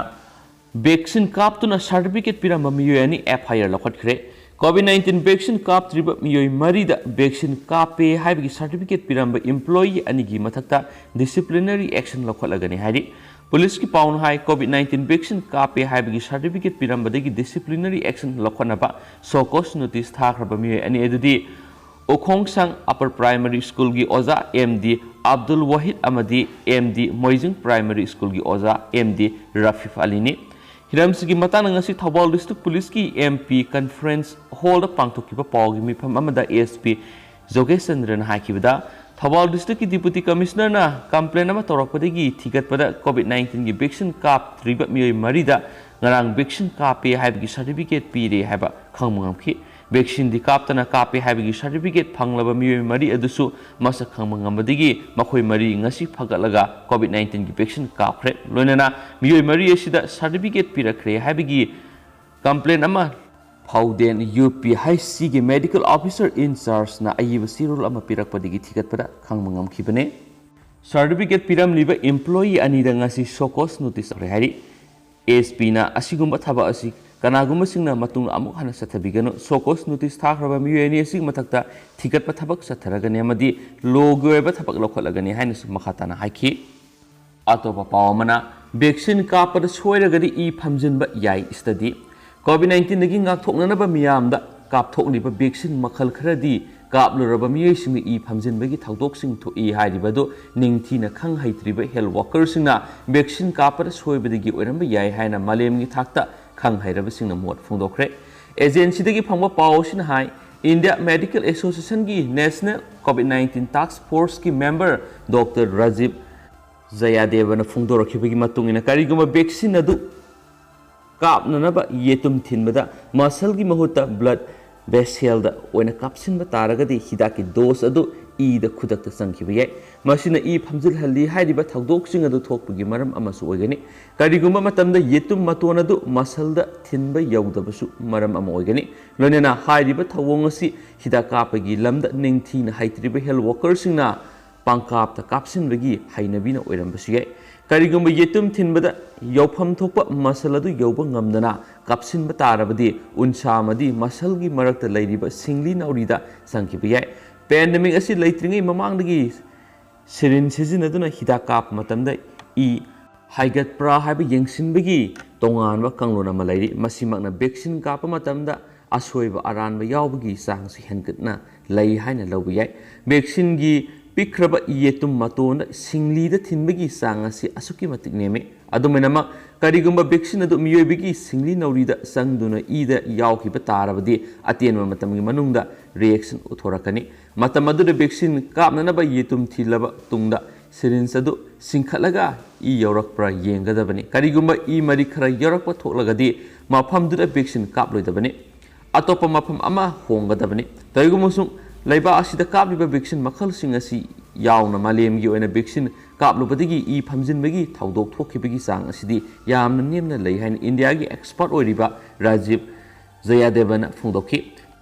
ꯚꯦꯛꯁꯤꯟ ꯀꯥꯞꯇꯨꯅ ꯁꯥꯔꯇꯤꯐꯤꯀꯦꯠ ꯄꯤꯔꯝꯕ ꯃꯤꯑꯣꯏ ꯑꯅꯤ F I R ꯂꯧꯈꯠꯈ꯭ꯔꯦ꯫ ꯀꯣꯚꯤꯗ ꯅꯥꯏꯟꯇꯤꯟ ꯚꯦꯛꯁꯤꯟ ꯀꯥꯞꯇ꯭ꯔꯤꯕ ꯃꯤꯑꯣꯏ ꯃꯔꯤꯗ ꯚꯦꯛꯁꯤꯟ ꯀꯥꯞꯄꯦ ꯍꯥꯏꯕꯒꯤ ꯁꯥꯔꯇꯤꯐꯤꯀꯦꯠ ꯄꯤꯔꯝꯕ ꯏꯝꯄ꯭ꯂꯣꯌꯤ ꯑꯅꯤꯒꯤ ꯃꯊꯛꯇ ꯗꯤꯁꯤꯄ꯭ꯂꯤꯅꯔꯤ ꯑꯦꯛꯁꯟ ꯂꯧꯈꯠꯂꯒꯅꯤ ꯍꯥꯏꯔꯤ꯫ ꯄꯨꯂꯤꯁꯀꯤ ꯄꯥꯎꯅ ꯍꯥꯏ, ꯀꯣꯚꯤꯗ ꯅꯥꯏꯟꯇꯤꯟ ꯚꯦꯛꯁꯤꯟ ꯀꯥꯞꯄꯦ ꯍꯥꯏꯕꯒꯤ ꯁꯥꯔꯇꯤꯐꯤꯀꯦꯠ ꯄꯤꯔꯝꯕꯗꯒꯤ ꯗꯤꯁꯤꯄ꯭ꯂꯤꯅꯔꯤ ꯑꯦꯛꯁꯟ ꯂꯧꯈꯠꯅꯕ ꯁꯣ ꯀꯣꯁ ꯅꯣꯇꯤꯁ ꯊꯥꯈ꯭ꯔꯕ ꯃꯤꯑꯣꯏ ꯑꯅꯤ ꯑꯗꯨꯗꯤ ꯎꯈꯣꯡꯁꯪ ꯑꯄꯔ ꯄ꯭ꯔꯥꯏꯃꯔꯤ ꯁ꯭ꯀꯨꯜꯒꯤ ꯑꯣꯖꯥ M D ꯑꯕꯗꯨꯜ ꯋꯥꯍꯤꯗ ꯑꯃꯗꯤ M D ꯃꯣꯏꯖꯤꯡ ꯄ꯭ꯔꯥꯏꯃꯔꯤ ꯁ꯭ꯀꯨꯜꯒꯤ ꯑꯣꯖꯥ M D ꯔꯐꯤꯐ ꯑꯂꯤꯅꯤ꯫ ꯍꯤꯔꯝꯁꯤꯒꯤ ꯃꯇꯥꯡꯗ ꯉꯁꯤ ꯊꯧꯕꯥꯜ ꯗꯤꯁꯇ꯭ꯔꯤꯛ ꯄꯨꯂꯤꯁꯀꯤ ꯑꯦꯝ ꯄꯤ ꯀꯟꯐꯔꯦꯟꯁ ꯍꯣꯜꯗ ꯄꯥꯡꯊꯣꯛꯈꯤꯕ ꯄꯥꯎꯒꯤ ꯃꯤꯐꯝ ꯑꯃꯗ ꯑꯦꯁ ꯄꯤ ꯖꯣꯒꯦꯁ ꯆꯟꯗ꯭ꯔꯅ ꯍꯥꯏꯈꯤꯕꯗ, ꯊꯧꯕꯥꯜ ꯗꯤꯁꯇ꯭ꯔꯤꯛꯀꯤ ꯗꯤꯄꯨꯇꯤ ꯀꯃꯤꯁꯅꯔꯅ ꯀꯝꯄ꯭ꯂꯦꯟ ꯑꯃ ꯇꯧꯔꯛꯄꯗꯒꯤ ꯊꯤꯒꯠꯄꯗ ꯀꯣꯚꯤꯗ ꯅꯥꯏꯟꯇꯤꯟꯒꯤ ꯚꯦꯛꯁꯤꯟ ꯀꯥꯞꯇ꯭ꯔꯤꯕ ꯃꯤꯑꯣꯏ ꯃꯔꯤꯗ ꯉꯔꯥꯡ ꯚꯦꯛꯁꯤꯟ ꯀꯥꯞꯄꯦ ꯍꯥꯏꯕꯒꯤ ꯁꯥꯔꯇꯤꯐꯤꯀꯦꯠ ꯄꯤꯔꯦ ꯍꯥꯏꯕ ꯈꯪꯕ ꯉꯝꯈꯤ꯫ ꯚꯦꯛꯁꯤꯟꯗꯤ ꯀꯥꯞꯇꯅ ꯀꯥꯞꯄꯦ ꯍꯥꯏꯕꯒꯤ ꯁꯥꯔꯇꯤꯐꯤꯀꯦꯠ ꯐꯪꯂꯕ ꯃꯤꯑꯣꯏ ꯃꯔꯤ ꯑꯗꯨꯁꯨ ꯃꯁꯛ ꯈꯪꯕ ꯉꯝꯕꯗꯒꯤ ꯃꯈꯣꯏ ꯃꯔꯤ ꯉꯁꯤ ꯐꯒꯠꯂꯒ ꯀꯣꯚꯤꯗ ꯅꯥꯏꯟꯇꯤꯟꯒꯤ ꯚꯦꯛꯁꯤꯟ ꯀꯥꯞꯈ꯭ꯔꯦ꯫ ꯂꯣꯏꯅꯅ ꯃꯤꯑꯣꯏ ꯃꯔꯤ ꯑꯁꯤꯗ ꯁꯥꯔꯇꯤꯐꯤꯀꯦꯠ ꯄꯤꯔꯛꯈ꯭ꯔꯦ ꯍꯥꯏꯕꯒꯤ ꯀꯝꯄ꯭ꯂꯦꯟ ꯑꯃ ꯐꯥꯎꯗꯦꯟ ꯌꯨ ꯄꯤ ꯍꯩꯆ ꯁꯤꯒꯤ ꯃꯦꯗꯤꯀꯦꯜ ꯑꯣꯐꯤꯁꯔ ꯏꯟ ꯆꯥꯔꯖꯅ ꯑꯏꯕ ꯆꯦꯔꯣꯜ ꯑꯃ ꯄꯤꯔꯛꯄꯗꯒꯤ ꯊꯤꯒꯠꯄꯗ ꯈꯪꯕ ꯉꯝꯈꯤꯕꯅꯤ꯫ ꯁꯥꯔꯇꯤꯐꯤꯀꯦꯠ ꯄꯤꯔꯝꯂꯤꯕ ꯏꯝꯄ꯭ꯂꯣꯌꯤ ꯑꯅꯤꯗ ꯉꯁꯤ ꯁꯣꯀꯣꯁ ꯅꯣꯇꯤꯁ ꯇꯧꯔꯦ ꯍꯥꯏꯔꯤ꯫ ꯑꯦꯁ ꯄꯤꯅ ꯑꯁꯤꯒꯨꯝꯕ ꯊꯕꯛ ꯑꯁꯤ ꯀꯅꯥꯒꯨꯝꯕꯁꯤꯡꯅ ꯃꯇꯨꯡꯗ ꯑꯃꯨꯛ ꯍꯟꯅ ꯆꯠꯊꯕꯤꯒꯅꯨ꯫ ꯁꯣꯀꯣꯁ ꯅꯣꯇꯤꯁ ꯊꯥꯈ꯭ꯔꯕ ꯃꯤꯑꯣꯏ ꯑꯅꯤ ꯑꯁꯤꯒꯤ ꯃꯊꯛꯇ ꯊꯤꯒꯠꯄ ꯊꯕꯛ ꯆꯠꯊꯔꯒꯅꯤ ꯑꯃꯗꯤ ꯂꯣꯒꯤ ꯑꯣꯏꯕ ꯊꯕꯛ ꯂꯧꯈꯠꯂꯒꯅꯤ ꯍꯥꯏꯅꯁꯨ ꯃꯈꯥ ꯇꯥꯅ ꯍꯥꯏꯈꯤ꯫ ꯑꯇꯣꯞꯄ ꯄꯥꯎ ꯑꯃꯅ, ꯚꯦꯛꯁꯤꯟ ꯀꯥꯞꯄꯗ ꯁꯣꯏꯔꯒꯗꯤ ꯏ ꯐꯝꯖꯤꯟꯕ ꯌꯥꯏ ꯁ꯭ꯇꯗꯤ꯫ ꯀꯣꯚꯤꯗ ꯅꯥꯏꯟꯇꯤꯟꯗꯒꯤ ꯉꯥꯛꯊꯣꯛꯅꯅꯕ ꯃꯤꯌꯥꯝꯗ ꯀꯥꯞꯊꯣꯛꯂꯤꯕ ꯚꯦꯛꯁꯤꯟ ꯃꯈꯜ ꯈꯔꯗꯤ ꯀꯥꯞꯂꯨꯔꯕ ꯃꯤꯑꯣꯏꯁꯤꯡꯅ ꯏ ꯐꯝꯖꯤꯟꯕꯒꯤ ꯊꯧꯗꯣꯛꯁꯤꯡ ꯊꯣꯛꯏ ꯍꯥꯏꯔꯤꯕ ꯑꯗꯨ ꯅꯤꯡꯊꯤꯅ ꯈꯪ ꯍꯩꯇ꯭ꯔꯤꯕ ꯍꯦꯜꯊ ꯋꯥꯀꯔꯁꯤꯡꯅ ꯚꯦꯛꯁꯤꯟ ꯀꯥꯞꯄꯗ ꯁꯣꯏꯕꯗꯒꯤ ꯑꯣꯏꯔꯝꯕ ꯌꯥꯏ ꯍꯥꯏꯅ ꯃꯥꯂꯦꯝꯒꯤ ꯊꯥꯛꯇ ꯈꯪ ꯍꯩꯔꯕꯁꯤꯡꯅ ꯃꯣꯠ ꯐꯣꯡꯗꯣꯛꯈ꯭ꯔꯦ꯫ ꯑꯦꯖꯦꯟꯁꯤꯗꯒꯤ ꯐꯪꯕ ꯄꯥꯎ ꯑꯁꯤꯅ ꯍꯥꯏ, ꯏꯟꯗꯤꯌꯥ ꯃꯦꯗꯤꯀꯦꯜ ꯑꯦꯁꯣꯁꯤꯌꯦꯁꯟꯒꯤ ꯅꯦꯁꯅꯦꯜ ꯀꯣꯚꯤꯗ ꯅꯥꯏꯟꯇꯤꯟ ꯇꯥꯁꯛ ꯐꯣꯔꯁꯀꯤ ꯃꯦꯝꯕꯔ ꯗꯣꯛꯇꯔ ꯔꯥꯖꯤꯕ ꯖꯌꯥꯗꯦꯕꯅ ꯐꯣꯡꯗꯣꯔꯛꯈꯤꯕꯒꯤ ꯃꯇꯨꯡ ꯏꯟꯅ, ꯀꯔꯤꯒꯨꯝꯕ ꯚꯦꯛꯁꯤꯟ ꯑꯗꯨ ꯀꯥꯞꯅꯅꯕ ꯌꯦꯇꯨꯝ ꯊꯤꯟꯕꯗ ꯃꯁꯜꯒꯤ ꯃꯍꯨꯠꯇ ꯕ꯭ꯂꯗ ꯚꯦꯁꯦꯜꯗ ꯑꯣꯏꯅ ꯀꯥꯞꯁꯤꯟꯕ ꯇꯥꯔꯒꯗꯤ, ꯍꯤꯗꯥꯛꯀꯤ ꯗꯣꯁ ꯑꯗꯨ ꯏꯗ ꯈꯨꯗꯛꯇ ꯆꯪꯈꯤꯕ ꯌꯥꯏ꯫ ꯃꯁꯤꯅ ꯏ ꯐꯝꯖꯤꯜꯍꯜꯂꯤ ꯍꯥꯏꯔꯤꯕ ꯊꯧꯗꯣꯛꯁꯤꯡ ꯑꯗꯨ ꯊꯣꯛꯄꯒꯤ ꯃꯔꯝ ꯑꯃꯁꯨ ꯑꯣꯏꯒꯅꯤ꯫ ꯀꯔꯤꯒꯨꯝꯕ ꯃꯇꯝꯗ ꯌꯦꯇꯨꯝ ꯃꯇꯣꯟ ꯑꯗꯨ ꯃꯁꯜꯗ ꯊꯤꯟꯕ ꯌꯧꯗꯕꯁꯨ ꯃꯔꯝ ꯑꯃ ꯑꯣꯏꯒꯅꯤ꯫ ꯂꯣꯏꯅꯅ ꯍꯥꯏꯔꯤꯕ ꯊꯧꯑꯣꯡ ꯑꯁꯤ ꯍꯤꯗꯥꯛ ꯀꯥꯞꯄꯒꯤ ꯂꯝꯗ ꯅꯤꯡꯊꯤꯅ ꯍꯩꯇ꯭ꯔꯤꯕ ꯍꯦꯜꯊ ꯋꯥꯀꯔꯁꯤꯡꯅ ꯄꯥꯡꯀꯥꯞꯇ ꯀꯥꯞꯁꯤꯟꯕꯒꯤ ꯍꯩꯅꯕꯤꯅ ꯑꯣꯏꯔꯝꯕꯁꯨ ꯌꯥꯏ꯫ ꯀꯔꯤꯒꯨꯝꯕ ꯌꯦꯇꯨꯝ ꯊꯤꯟꯕꯗ ꯌꯧꯐꯝ ꯊꯣꯛꯄ ꯃꯁꯜ ꯑꯗꯨ ꯌꯧꯕ ꯉꯝꯗꯅ ꯀꯥꯞꯁꯤꯟꯕ ꯇꯥꯔꯕꯗꯤ, ꯎꯟꯁꯥ ꯑꯃꯗꯤ ꯃꯁꯜꯒꯤ ꯃꯔꯛꯇ ꯂꯩꯔꯤꯕ ꯁꯤꯡꯂꯤ ꯅꯥꯎꯔꯤꯗ ꯆꯪꯈꯤꯕ ꯌꯥꯏ꯫ ꯄꯦꯟꯗꯦꯃꯤꯛ ꯑꯁꯤ ꯂꯩꯇ꯭ꯔꯤꯉꯩ ꯃꯃꯥꯡꯗꯒꯤ ꯁꯤꯔꯤꯟ ꯁꯤꯖꯤꯟꯅꯗꯨꯅ ꯍꯤꯗꯥꯛ ꯀꯥꯞꯄ ꯃꯇꯝꯗ ꯏ ꯍꯥꯏꯒꯠꯄ꯭ꯔꯥ ꯍꯥꯏꯕ ꯌꯦꯡꯁꯤꯟꯕꯒꯤ ꯇꯣꯉꯥꯟꯕ ꯀꯥꯡꯂꯣꯟ ꯑꯃ ꯂꯩꯔꯤ꯫ ꯃꯁꯤꯃꯛꯅ ꯚꯦꯛꯁꯤꯟ ꯀꯥꯞꯄ ꯃꯇꯝꯗ ꯑꯁꯣꯏꯕ ꯑꯔꯥꯟꯕ ꯌꯥꯎꯕꯒꯤ ꯆꯥꯡꯁꯨ ꯍꯦꯟꯒꯠꯅ ꯂꯩ ꯍꯥꯏꯅ ꯂꯧꯕ ꯌꯥꯏ꯫ ꯚꯦꯛꯁꯤꯟꯒꯤ ꯄꯤꯛꯈ꯭ꯔꯕ ꯌꯦꯇꯨꯝ ꯃꯇꯣꯟꯗ ꯁꯤꯡꯂꯤꯗ ꯊꯤꯟꯕꯒꯤ ꯆꯥꯡ ꯑꯁꯤ ꯑꯁꯨꯛꯀꯤ ꯃꯇꯤꯛ ꯅꯦꯝꯃꯤ꯫ ꯑꯗꯨꯃꯥꯏꯅꯃꯛ, ꯀꯔꯤꯒꯨꯝꯕ vaccine ꯑꯗꯨ ꯃꯤꯑꯣꯏꯕꯒꯤ ꯁꯤꯡꯂꯤ ꯅꯧꯔꯤꯗ ꯆꯪꯗꯨꯅ ꯏꯗ ꯌꯥꯎꯈꯤꯕ ꯇꯥꯔꯕꯗꯤ, ꯑꯇꯦꯟꯕ ꯃꯇꯝꯒꯤ ꯃꯅꯨꯡꯗ reaction ꯎꯠꯊꯣꯔꯛꯀꯅꯤ꯫ ꯃꯇꯝ ꯑꯗꯨꯗ vaccine ꯀꯥꯞꯅꯅꯕ ꯌꯦꯇꯨꯝ ꯊꯤꯜꯂꯕ ꯇꯨꯡꯗ syringe ꯑꯗꯨ ꯆꯤꯡꯈꯠꯂꯒ ꯏ ꯌꯧꯔꯛꯄ꯭ꯔꯥ ꯌꯦꯡꯒꯗꯕꯅꯤ꯫ ꯀꯔꯤꯒꯨꯝꯕ ꯏ ꯃꯔꯤꯛ ꯈꯔ ꯌꯧꯔꯛꯄ ꯊꯣꯛꯂꯒꯗꯤ, ꯃꯐꯝꯗꯨꯗ vaccine ꯀꯥꯞꯂꯣꯏꯗꯕꯅꯤ꯫ ꯑꯇꯣꯞꯄ ꯃꯐꯝ ꯑꯃ ꯍꯣꯡꯒꯗꯕꯅꯤ꯫ ꯀꯔꯤꯒꯨꯝꯕꯁꯨꯡ ꯂꯩꯕꯥꯛ ꯑꯁꯤꯗ ꯀꯥꯞꯂꯤꯕ vaccine ꯃꯈꯜꯁꯤꯡ ꯑꯁꯤ ꯌꯥꯎꯅ ꯃꯥꯂꯦꯝꯒꯤ ꯑꯣꯏꯅ vaccine ꯀꯥꯞꯂꯨꯕꯗꯒꯤ ꯏ ꯐꯝꯖꯤꯟꯕꯒꯤ ꯊꯧꯗꯣꯛ ꯊꯣꯛꯈꯤꯕꯒꯤ ꯆꯥꯡ ꯑꯁꯤꯗꯤ ꯌꯥꯝꯅ ꯅꯦꯝꯅ ꯂꯩ ꯍꯥꯏꯅ ꯏꯟꯗꯤꯌꯥꯒꯤ expert ꯑꯣꯏꯔꯤꯕ ꯔꯥꯖꯤꯕ ꯖꯌꯥꯗꯦꯕꯅ ꯐꯣꯡꯗꯣꯛꯈꯤ꯫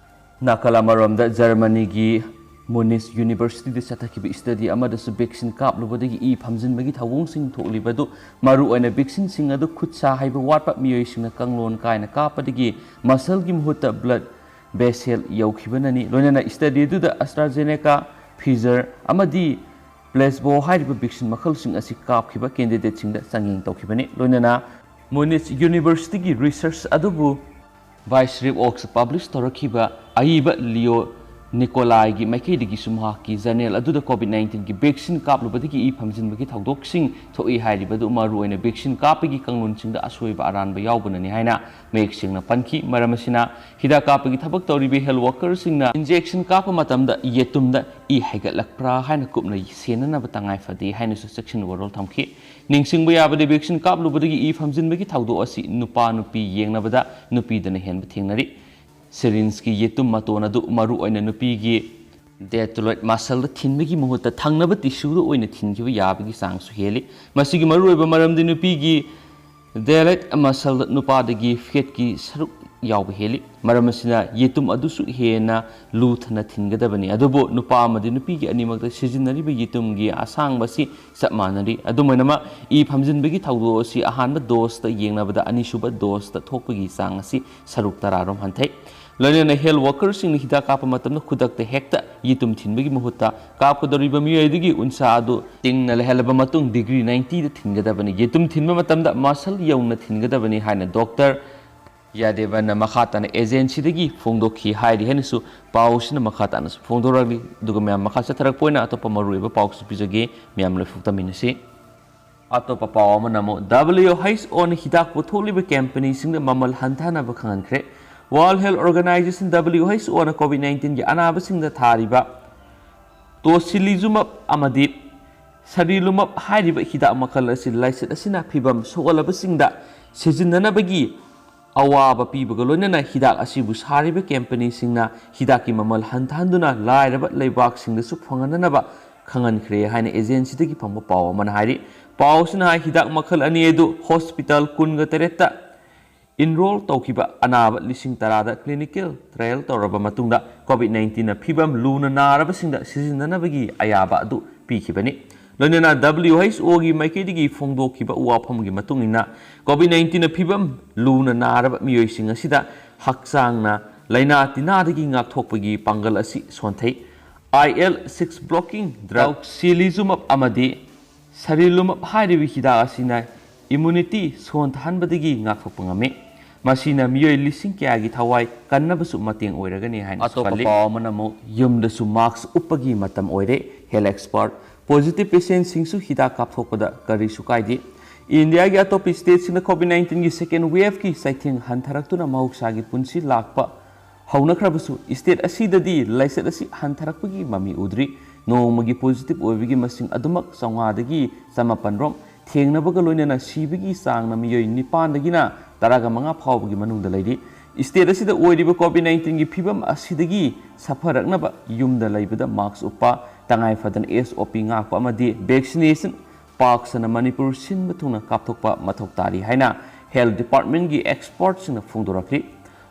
ꯅꯥꯀꯜ ꯑꯃꯔꯣꯝꯗ, ꯖꯔꯃꯅꯤꯒꯤ ꯃꯨꯅꯤꯁ ꯌꯨꯅꯤꯚꯔꯁꯤꯇꯤꯗ ꯆꯠꯊꯈꯤꯕ study ꯑꯃꯗꯁꯨ vaccine ꯀꯥꯞꯂꯨꯕꯗꯒꯤ ꯏ ꯐꯝꯖꯤꯟꯕꯒꯤ ꯊꯧꯑꯣꯡꯁꯤꯡ ꯊꯣꯛꯂꯤꯕ ꯑꯗꯨ ꯃꯔꯨꯑꯣꯏꯅ vaccineꯁꯤꯡ ꯑꯗꯨ ꯈꯨꯠ ꯁꯥ ꯍꯩꯕ ꯋꯥꯠꯄ ꯃꯤꯑꯣꯏꯁꯤꯡꯅ ꯀꯥꯡꯂꯣꯟ ꯀꯥꯏꯅ ꯀꯥꯞꯄꯗꯒꯤ muscleꯒꯤ ꯃꯍꯨꯠꯇ blood vessel ꯌꯧꯈꯤꯕꯅꯅꯤ꯫ ꯂꯣꯏꯅꯅ study ꯑꯗꯨꯗ AstraZeneca, Pfizer ꯑꯃꯗꯤ placebo ꯍꯥꯏꯔꯤꯕ vaccine ꯃꯈꯜꯁꯤꯡ ꯑꯁꯤ ꯀꯥꯞꯈꯤꯕ candidateꯁꯤꯡꯗ ꯆꯥꯡꯌꯦꯡ ꯇꯧꯈꯤꯕꯅꯤ꯫ ꯂꯣꯏꯅꯅ ꯃꯨꯅꯤꯁ ꯌꯨꯅꯤꯚꯔꯁꯤꯇꯤꯒꯤ research ꯑꯗꯨꯕꯨ Vice Rev Ox publish ꯇꯧꯔꯛꯈꯤꯕ ꯑꯏꯕ ꯂꯤꯑꯣ ꯅꯤꯀꯣꯂꯥꯏꯒꯤ ꯃꯥꯏꯀꯩꯗꯒꯤꯁꯨ ꯃꯍꯥꯛꯀꯤ journal ꯑꯗꯨꯗ COVID nineteenꯒꯤ vaccine ꯀꯥꯞꯂꯨꯕꯗꯒꯤ ꯏ ꯐꯝꯖꯤꯟꯕꯒꯤ ꯊꯧꯗꯣꯛꯁꯤꯡ ꯊꯣꯛꯏ ꯍꯥꯏꯔꯤꯕ ꯑꯗꯨ ꯃꯔꯨꯑꯣꯏꯅ vaccine ꯀꯥꯞꯄꯒꯤ ꯀꯥꯡꯂꯣꯟꯁꯤꯡꯗ ꯑꯁꯣꯏꯕ ꯑꯔꯥꯟꯕ ꯌꯥꯎꯕꯅꯅꯤ ꯍꯥꯏꯅ ꯃꯌꯦꯛ ꯁꯦꯡꯅ ꯄꯟꯈꯤ꯫ ꯃꯔꯝ ꯑꯁꯤꯅ, ꯍꯤꯗꯥꯛ ꯀꯥꯞꯄꯒꯤ ꯊꯕꯛ ꯇꯧꯔꯤꯕ health workerꯁꯤꯡꯅ injection ꯀꯥꯞꯄ ꯃꯇꯝꯗ ꯌꯦꯇꯨꯝꯗ ꯏ ꯍꯩꯒꯠꯂꯛꯄ꯭ꯔꯥ ꯍꯥꯏꯅ ꯀꯨꯞꯅ ꯁꯦꯟꯅꯅꯕ ꯇꯉꯥꯏ ꯐꯗꯦ ꯍꯥꯏꯅꯁꯨ ꯆꯦꯛꯁꯤꯟ ꯋꯥꯔꯣꯜ ꯊꯝꯈꯤ꯫ ꯅꯤꯡꯁꯤꯡꯕ ꯌꯥꯕꯗꯤ, vaccine ꯀꯥꯞꯂꯨꯕꯗꯒꯤ ꯏ ꯐꯝꯖꯤꯟꯕꯒꯤ ꯊꯧꯗꯣꯛ ꯑꯁꯤ ꯅꯨꯄꯥ ꯅꯨꯄꯤ ꯌꯦꯡꯅꯕꯗ ꯅꯨꯄꯤꯗꯅ ꯍꯦꯟꯕ ꯊꯦꯡꯅꯔꯤ꯫ Syringeꯀꯤ ꯌꯦꯇꯨꯝ ꯃꯇꯣꯟ ꯑꯗꯨ ꯃꯔꯨꯑꯣꯏꯅ ꯅꯨꯄꯤꯒꯤ deltoid muscleꯗ ꯊꯤꯟꯕꯒꯤ ꯃꯍꯨꯠꯇ ꯊꯪꯅꯕ tissueꯗ ꯑꯣꯏꯅ ꯊꯤꯟꯈꯤꯕ ꯌꯥꯕꯒꯤ ꯆꯥꯡꯁꯨ ꯍꯦꯜꯂꯤ꯫ ꯃꯁꯤꯒꯤ ꯃꯔꯨꯑꯣꯏꯕ ꯃꯔꯝꯗꯤ ꯅꯨꯄꯤꯒꯤ deltoid muscleꯗ ꯅꯨꯄꯥꯗꯒꯤ fatꯀꯤ ꯁꯔꯨꯛ ꯌꯥꯎꯕ ꯍꯦꯜꯂꯤ꯫ ꯃꯔꯝ ꯑꯁꯤꯅ, ꯌꯦꯇꯨꯝ ꯑꯗꯨꯁꯨ ꯍꯦꯟꯅ ꯂꯨꯊꯅ ꯊꯤꯟꯒꯗꯕꯅꯤ꯫ ꯑꯗꯨꯕꯨ ꯅꯨꯄꯥ ꯑꯃꯗꯤ ꯅꯨꯄꯤꯒꯤ ꯑꯅꯤꯃꯛꯇ ꯁꯤꯖꯤꯟꯅꯔꯤꯕ ꯌꯦꯇꯨꯝꯒꯤ ꯑꯁꯥꯡꯕ ꯑꯁꯤ ꯆꯞ ꯃꯥꯟꯅꯔꯤ꯫ ꯑꯗꯨꯝ ꯑꯣꯏꯅꯃꯛ, ꯏ ꯐꯝꯖꯤꯟꯕꯒꯤ ꯊꯧꯗꯣꯛ ꯑꯁꯤ ꯑꯍꯥꯟꯕ doseꯇ ꯌꯦꯡꯅꯕꯗ ꯑꯅꯤꯁꯨꯕ doseꯇ ꯊꯣꯛꯄꯒꯤ ꯆꯥꯡ ꯑꯁꯤ ꯁꯔꯨꯛ ꯇꯔꯥ ꯔꯣꯝ ꯍꯟꯊꯩ꯫ ꯂꯣꯏꯅꯅ health workerꯁꯤꯡꯅ ꯍꯤꯗꯥꯛ ꯀꯥꯞꯄ ꯃꯇꯝꯗ ꯈꯨꯗꯛꯇ ꯍꯦꯛꯇ ꯌꯦꯇꯨꯝ ꯊꯤꯟꯕꯒꯤ ꯃꯍꯨꯠꯇ, ꯀꯥꯞꯀꯗꯧꯔꯤꯕ ꯃꯤꯑꯣꯏ ꯑꯗꯨꯒꯤ ꯎꯟꯁꯥ ꯑꯗꯨ ꯇꯤꯡꯅ ꯂꯩꯍꯜꯂꯕ ꯃꯇꯨꯡ degree ninetyꯗ ꯊꯤꯟꯒꯗꯕꯅꯤ꯫ ꯌꯦꯇꯨꯝ ꯊꯤꯟꯕ ꯃꯇꯝꯗ muscle ꯌꯧꯅ ꯊꯤꯟꯒꯗꯕꯅꯤ ꯍꯥꯏꯅ Doctor ꯌꯥꯗꯦꯕꯅ ꯃꯈꯥ ꯇꯥꯅ agencyꯗꯒꯤ ꯐꯣꯡꯗꯣꯛꯈꯤ ꯍꯥꯏꯔꯤ ꯍꯥꯏꯅꯁꯨ ꯄꯥꯎꯁꯤꯅ ꯃꯈꯥ ꯇꯥꯅꯁꯨ ꯐꯣꯡꯗꯣꯔꯛꯂꯤ꯫ ꯑꯗꯨꯒ ꯃꯌꯥꯝ, ꯃꯈꯥ ꯆꯠꯊꯔꯛꯄ ꯑꯣꯏꯅ ꯑꯇꯣꯞꯄ ꯃꯔꯨꯑꯣꯏꯕ ꯄꯥꯎꯁꯨ ꯄꯤꯖꯒꯦ꯫ ꯃꯌꯥꯝ ꯂꯣꯏꯐꯥꯎ ꯇꯝꯃꯤꯟꯅꯁꯤ꯫ ꯑꯇꯣꯞꯄ ꯄꯥꯎ ꯑꯃꯅ ꯑꯃꯨꯛ W H O ꯅ ꯍꯤꯗꯥꯛ ꯄꯨꯊꯣꯛꯂꯤꯕ ꯀꯝꯄꯅꯤꯁꯤꯡꯗ ꯃꯃꯜ ꯍꯟꯊꯅꯕ ꯈꯪꯍꯟꯈ꯭ꯔꯦ꯫ World Health Organization, W H O ꯅ COVID nineteen ꯒꯤ ꯑꯅꯥꯕꯁꯤꯡꯗ ꯊꯥꯔꯤꯕ tocilizumab ꯑꯃꯗꯤ sarilumab ꯍꯥꯏꯔꯤꯕ ꯍꯤꯗꯥꯛ ꯃꯈꯜ ꯑꯁꯤ ꯂꯥꯏꯆꯠ ꯑꯁꯤꯅ ꯐꯤꯚꯝ ꯁꯣꯛꯍꯜꯂꯕꯁꯤꯡꯗ ꯁꯤꯖꯤꯟꯅꯅꯕꯒꯤ ꯑꯋꯥꯕ ꯄꯤꯕꯒ ꯂꯣꯏꯅꯅ ꯍꯤꯗꯥꯛ ꯑꯁꯤꯕꯨ ꯁꯥꯔꯤꯕ ꯀꯝꯄꯅꯤꯁꯤꯡꯅ ꯍꯤꯗꯥꯛꯀꯤ ꯃꯃꯜ ꯍꯟꯊꯍꯟꯗꯨꯅ ꯂꯥꯏꯔꯕ ꯂꯩꯕꯥꯛꯁꯤꯡꯗꯁꯨ ꯐꯪꯍꯟꯅꯅꯕ ꯈꯪꯍꯟꯈ꯭ꯔꯦ ꯍꯥꯏꯅ ꯑꯦꯖꯦꯟꯁꯤꯗꯒꯤ ꯐꯪꯕ ꯄꯥꯎ ꯑꯃꯅ ꯍꯥꯏꯔꯤ꯫ ꯄꯥꯎ ꯑꯁꯤꯅ ꯍꯥꯏ, ꯍꯤꯗꯥꯛ ꯃꯈꯜ ꯑꯅꯤ ꯑꯗꯨ ꯍꯣꯁꯄꯤꯇꯥꯜ ꯀꯨꯟꯒ ꯇꯔꯦꯠꯇ ꯏꯟꯔꯣꯜ ꯇꯧꯈꯤꯕ ꯑꯅꯥꯕ ꯂꯤꯁꯤꯡ ꯇꯔꯥꯗ ꯀ꯭ꯂꯤꯅꯤꯀꯦꯜ ꯇ꯭ꯔꯥꯌꯦꯜ ꯇꯧꯔꯕ ꯃꯇꯨꯡꯗ COVID nineteen ꯅ ꯐꯤꯚꯝ ꯂꯨꯅ ꯅꯥꯔꯕꯁꯤꯡꯗ ꯁꯤꯖꯤꯟꯅꯅꯕꯒꯤ ꯑꯌꯥꯕ ꯑꯗꯨ ꯄꯤꯈꯤꯕꯅꯤ꯫ ꯂꯣꯏꯅꯅ W H O ꯒꯤ ꯃꯥꯏꯀꯩꯗꯒꯤ ꯐꯣꯡꯗꯣꯛꯈꯤꯕ ꯋꯥꯐꯝꯒꯤ ꯃꯇꯨꯡ ꯏꯟꯅ, COVID nineteen ꯅ ꯐꯤꯚꯝ ꯂꯨꯅ ꯅꯥꯔꯕ ꯃꯤꯑꯣꯏꯁꯤꯡ ꯑꯁꯤꯗ ꯍꯛꯆꯥꯡꯅ ꯂꯥꯏꯅꯥ ꯇꯤꯟꯅꯥꯗꯒꯤ ꯉꯥꯛꯊꯣꯛꯄꯒꯤ ꯄꯥꯡꯒꯜ ꯑꯁꯤ ꯁꯣꯟꯊꯩ꯫ I L six blocking drug tocilizumab ꯑꯃꯗꯤ sarilumab ꯍꯥꯏꯔꯤꯕ ꯍꯤꯗꯥꯛ ꯑꯁꯤꯅ ꯏꯝꯃꯨꯅꯤꯇꯤ ꯁꯣꯟꯊꯍꯟꯕꯗꯒꯤ ꯉꯥꯛꯊꯣꯛꯄ ꯉꯝꯃꯤ꯫ ꯃꯁꯤꯅ ꯃꯤꯑꯣꯏ ꯂꯤꯁꯤꯡ ꯀꯌꯥꯒꯤ ꯊꯋꯥꯏ ꯀꯟꯅꯕꯁꯨ ꯃꯇꯦꯡ ꯑꯣꯏꯔꯒꯅꯤ ꯍꯥꯏꯅꯁꯨ ꯑꯇꯣꯞꯄ ꯈꯜꯂꯤ꯫ ꯄꯥꯎ ꯑꯃꯅ ꯑꯃꯨꯛ, ꯌꯨꯝꯗꯁꯨ ꯃꯥꯛꯁ ꯎꯞꯄꯒꯤ ꯃꯇꯝ ꯑꯣꯏꯔꯦ꯫ ꯍꯦꯜꯊ ꯑꯦꯛꯁꯄꯔꯠ, ꯄꯣꯖꯤꯇꯤꯚ ꯄꯦꯁꯦꯟꯁꯤꯡꯁꯨ ꯍꯤꯗꯥꯛ ꯀꯥꯞꯊꯣꯛꯄꯗ ꯀꯔꯤꯁꯨ ꯀꯥꯏꯗꯦ꯫ ꯏꯟꯗꯤꯌꯥꯒꯤ ꯑꯇꯣꯞꯄ ꯁ꯭ꯇꯦꯠꯁꯤꯡꯗ COVID nineteen ꯒꯤ ꯁꯦꯀꯦꯟ ꯋꯦꯚꯀꯤ ꯆꯩꯊꯦꯡ ꯍꯟꯊꯔꯛꯇꯨꯅ ꯃꯍꯧꯁꯥꯒꯤ ꯄꯨꯟꯁꯤ ꯂꯥꯛꯄ ꯍꯧꯅꯈ꯭ꯔꯕꯁꯨ, ꯁ꯭ꯇꯦꯠ ꯑꯁꯤꯗꯗꯤ ꯂꯥꯏꯆꯠ ꯑꯁꯤ ꯍꯟꯊꯔꯛꯄꯒꯤ ꯃꯃꯤ ꯎꯗ꯭ꯔꯤ꯫ ꯅꯣꯡꯃꯒꯤ ꯄꯣꯖꯤꯇꯤꯚ ꯑꯣꯏꯕꯒꯤ ꯃꯁꯤꯡ ꯑꯗꯨꯃꯛ ꯆꯥꯝꯃꯉꯥꯗꯒꯤ ꯆꯃꯥꯄꯟ ꯔꯣꯝ ꯊꯦꯡꯅꯕꯒ ꯂꯣꯏꯅꯅ ꯁꯤꯕꯒꯤ ꯆꯥꯡꯅ ꯃꯤꯑꯣꯏ ꯅꯤꯄꯥꯟꯗꯒꯤꯅ ꯇꯔꯥꯒ ꯃꯉꯥ ꯐꯥꯎꯕꯒꯤ ꯃꯅꯨꯡꯗ ꯂꯩꯔꯤ꯫ ꯁ꯭ꯇꯦꯠ ꯑꯁꯤꯗ ꯑꯣꯏꯔꯤꯕ COVID nineteen ꯒꯤ ꯐꯤꯚꯝ ꯑꯁꯤꯗꯒꯤ ꯁꯥꯐꯔꯛꯅꯕ ꯌꯨꯝꯗ ꯂꯩꯕꯗ ꯃꯥꯛꯁ ꯎꯞꯄ, ꯇꯉꯥꯏ ꯐꯗꯅ S O P ꯉꯥꯛꯄ ꯑꯃꯗꯤ ꯚꯦꯛꯁꯤꯅꯦꯁꯟ ꯄꯥꯛ ꯁꯟꯅ ꯃꯅꯤꯄꯨꯔ ꯁꯤꯟꯕ ꯊꯨꯡꯅ ꯀꯥꯞꯊꯣꯛꯄ ꯃꯊꯧ ꯇꯥꯔꯤ ꯍꯥꯏꯅ ꯍꯦꯜꯊ ꯗꯤꯄꯥꯔꯠꯃꯦꯟꯒꯤ ꯑꯦꯛꯁꯄꯔꯠꯁꯤꯡꯅ ꯐꯣꯡꯗꯣꯔꯛꯂꯤ꯫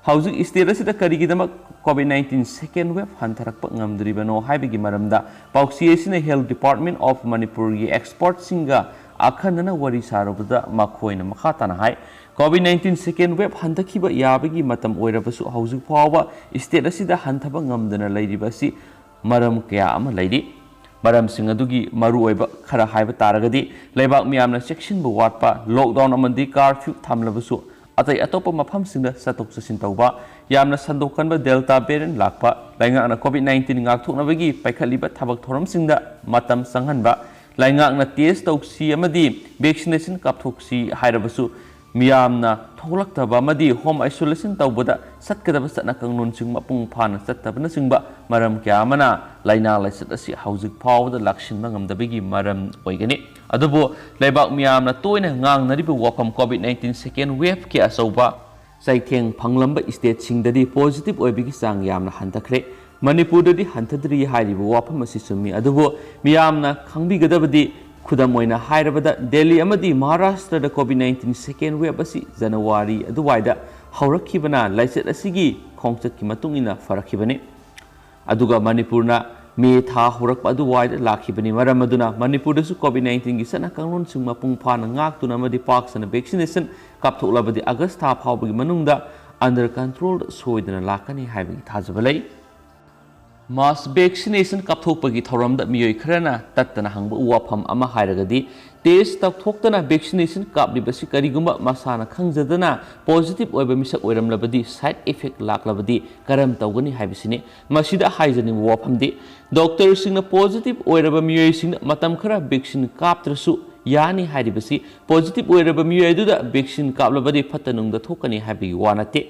ꯍꯧꯖꯤꯛ ꯁ꯭ꯇꯦꯠ ꯑꯁꯤꯗ ꯀꯔꯤꯒꯤꯗꯃꯛ COVID nineteen ꯁꯦꯀꯦꯟ ꯋꯦꯚ ꯍꯟꯊꯔꯛꯄ ꯉꯝꯗ꯭ꯔꯤꯕꯅꯣ ꯍꯥꯏꯕꯒꯤ ꯃꯔꯝꯗ ꯄꯥꯎꯆꯦ ꯑꯁꯤꯅ ꯍꯦꯜꯊ ꯗꯤꯄꯥꯔꯠꯃꯦꯟ ꯑꯣꯐ ꯃꯅꯤꯄꯨꯔꯒꯤ ꯑꯦꯛꯁꯄꯔꯠꯁꯤꯡꯒ ꯑꯈꯟꯅꯅ ꯋꯥꯔꯤ ꯁꯥꯔꯨꯕꯗ ꯃꯈꯣꯏꯅ ꯃꯈꯥ ꯇꯥꯅ ꯍꯥꯏ, COVID nineteen ꯁꯦꯀꯦꯟ ꯋꯦꯚ ꯍꯟꯊꯈꯤꯕ ꯌꯥꯕꯒꯤ ꯃꯇꯝ ꯑꯣꯏꯔꯕꯁꯨ ꯍꯧꯖꯤꯛ ꯐꯥꯎꯕ ꯁ꯭ꯇꯦꯠ ꯑꯁꯤꯗ ꯍꯟꯊꯕ ꯉꯝꯗꯅ ꯂꯩꯔꯤꯕ ꯑꯁꯤ ꯃꯔꯝ ꯀꯌꯥ ꯑꯃ ꯂꯩꯔꯤ꯫ ꯃꯔꯝꯁꯤꯡ ꯑꯗꯨꯒꯤ ꯃꯔꯨꯑꯣꯏꯕ ꯈꯔ ꯍꯥꯏꯕ ꯇꯥꯔꯒꯗꯤ, ꯂꯩꯕꯥꯛ ꯃꯤꯌꯥꯝꯅ ꯆꯦꯛꯁꯤꯟꯕ ꯋꯥꯠꯄ, ꯂꯣꯛꯗꯥꯎꯟ ꯑꯃꯗꯤ ꯀꯥꯔꯐ꯭ꯌꯨ ꯊꯝꯂꯕꯁꯨ ꯑꯇꯩ ꯑꯇꯣꯞꯄ ꯃꯐꯝꯁꯤꯡꯗ ꯆꯠꯊꯣꯛ ꯆꯠꯁꯤꯟ ꯇꯧꯕ, ꯌꯥꯝꯅ ꯁꯟꯗꯣꯛꯀꯟꯕ ꯗꯦꯜꯇꯥ ꯚꯦꯔꯤꯌꯟ ꯂꯥꯛꯄ, ꯂꯩꯉꯥꯛꯅ COVID nineteen ꯉꯥꯛꯊꯣꯛꯅꯕꯒꯤ ꯄꯥꯏꯈꯠꯂꯤꯕ ꯊꯕꯛ ꯊꯧꯔꯝꯁꯤꯡꯗ ꯃꯇꯝ ꯆꯪꯍꯟꯕ, ꯂꯩꯉꯥꯛꯅ test ꯇꯧꯁꯤ ꯑꯃꯗꯤ vaccination ꯀꯥꯞꯊꯣꯛꯁꯤ ꯍꯥꯏꯔꯕꯁꯨ ꯃꯤꯌꯥꯝꯅ ꯊꯣꯛꯂꯛꯇꯕ ꯑꯃꯗꯤ home isolation ꯇꯧꯕꯗ ꯆꯠꯀꯗꯕ ꯆꯠꯅ ꯀꯥꯡꯂꯣꯟꯁꯤꯡ ꯃꯄꯨꯡ ꯐꯥꯅ ꯆꯠꯇꯕꯅꯆꯤꯡꯕ ꯃꯔꯝ ꯀꯌꯥ ꯑꯃꯅ ꯂꯥꯏꯅꯥ ꯂꯥꯏꯆꯠ ꯑꯁꯤ ꯍꯧꯖꯤꯛ ꯐꯥꯎꯕꯗ ꯂꯥꯛꯁꯤꯟꯕ ꯉꯝꯗꯕꯒꯤ ꯃꯔꯝ ꯑꯣꯏꯒꯅꯤ꯫ ꯑꯗꯨꯕꯨ ꯂꯩꯕꯥꯛ ꯃꯤꯌꯥꯝꯅ ꯇꯣꯏꯅ ꯉꯥꯡꯅꯔꯤꯕ ꯋꯥꯐꯝ COVID nineteen second wave ꯀꯤ ꯑꯆꯧꯕ ꯆꯩꯊꯦꯡ ꯐꯪꯂꯝꯕ stateꯁꯤꯡꯗꯗꯤ positive ꯑꯣꯏꯕꯒꯤ ꯆꯥꯡ ꯌꯥꯝꯅ ꯍꯟꯊꯈ꯭ꯔꯦ꯫ ꯃꯅꯤꯄꯨꯔꯗꯗꯤ ꯍꯟꯊꯗ꯭ꯔꯤ ꯍꯥꯏꯔꯤꯕ ꯋꯥꯐꯝ ꯑꯁꯤ ꯆꯨꯝꯃꯤ꯫ ꯑꯗꯨꯕꯨ ꯃꯤꯌꯥꯝꯅ ꯈꯪꯕꯤꯒꯗꯕꯗꯤ, ꯈꯨꯗꯝ ꯑꯣꯏꯅ ꯍꯥꯏꯔꯕꯗ, ꯗꯦꯜꯂꯤ ꯑꯃꯗꯤ ꯃꯍꯥꯔꯥꯁꯇ꯭ꯔꯗ COVID nineteen second wave ꯑꯁꯤ ꯖꯅꯋꯥꯔꯤ ꯑꯗꯨꯋꯥꯏꯗ ꯍꯧꯔꯛꯈꯤꯕꯅ ꯂꯥꯏꯆꯠ ꯑꯁꯤꯒꯤ ꯈꯣꯡꯆꯠꯀꯤ ꯃꯇꯨꯡ ꯏꯟꯅ ꯐꯔꯛꯈꯤꯕꯅꯤ꯫ ꯑꯗꯨꯒ ꯃꯅꯤꯄꯨꯔꯅ ꯃꯦ ꯊꯥ ꯍꯧꯔꯛꯄ ꯑꯗꯨꯋꯥꯏꯗ ꯂꯥꯛꯈꯤꯕꯅꯤ꯫ ꯃꯔꯝ ꯑꯗꯨꯅ ꯃꯅꯤꯄꯨꯔꯗꯁꯨ COVID nineteenꯒꯤ ꯆꯠꯅ ꯀꯥꯡꯂꯣꯟꯁꯤꯡ ꯃꯄꯨꯡ ꯐꯥꯅ ꯉꯥꯛꯇꯨꯅ ꯑꯃꯗꯤ ꯄꯥꯛ ꯁꯟꯅ vaccination ꯀꯥꯞꯊꯣꯛꯂꯕꯗꯤ ꯑꯥꯒꯁ ꯊꯥ ꯐꯥꯎꯕꯒꯤ ꯃꯅꯨꯡꯗ under controlꯗ ꯁꯣꯏꯗꯅ ꯂꯥꯛꯀꯅꯤ ꯍꯥꯏꯕꯒꯤ ꯊꯥꯖꯕ ꯂꯩ꯫ Mass vaccination ꯀꯥꯞꯊꯣꯛꯄꯒꯤ ꯊꯧꯔꯝꯗ ꯃꯤꯑꯣꯏ ꯈꯔꯅ ꯇꯠꯇꯅ ꯍꯪꯕ ꯋꯥꯐꯝ ꯑꯃ ꯍꯥꯏꯔꯒꯗꯤ, test ꯇꯧꯊꯣꯛꯇꯅ vaccination ꯀꯥꯞꯂꯤꯕꯁꯤ ꯀꯔꯤꯒꯨꯝꯕ ꯃꯁꯥꯅ ꯈꯪꯖꯗꯅ positive ꯑꯣꯏꯕ ꯃꯤꯁꯛ ꯑꯣꯏꯔꯝꯂꯕꯗꯤ, side effect ꯂꯥꯛꯂꯕꯗꯤ ꯀꯔꯝ ꯇꯧꯒꯅꯤ ꯍꯥꯏꯕꯁꯤꯅꯤ꯫ ꯃꯁꯤꯗ ꯍꯥꯏꯖꯅꯤꯡꯕ ꯋꯥꯐꯝꯗꯤ, doctorꯁꯤꯡꯅ positive ꯑꯣꯏꯔꯕ ꯃꯤꯑꯣꯏꯁꯤꯡꯗ ꯃꯇꯝ ꯈꯔ vaccine ꯀꯥꯞꯇ꯭ꯔꯁꯨ ꯌꯥꯅꯤ ꯍꯥꯏꯔꯤꯕꯁꯤ, positive ꯑꯣꯏꯔꯕ ꯃꯤꯑꯣꯏ ꯑꯗꯨꯗ vaccine ꯀꯥꯞꯂꯕꯗꯤ ꯐꯠꯇ ꯅꯨꯡꯗ ꯊꯣꯛꯀꯅꯤ ꯍꯥꯏꯕꯒꯤ ꯋꯥ ꯅꯠꯇꯦ꯫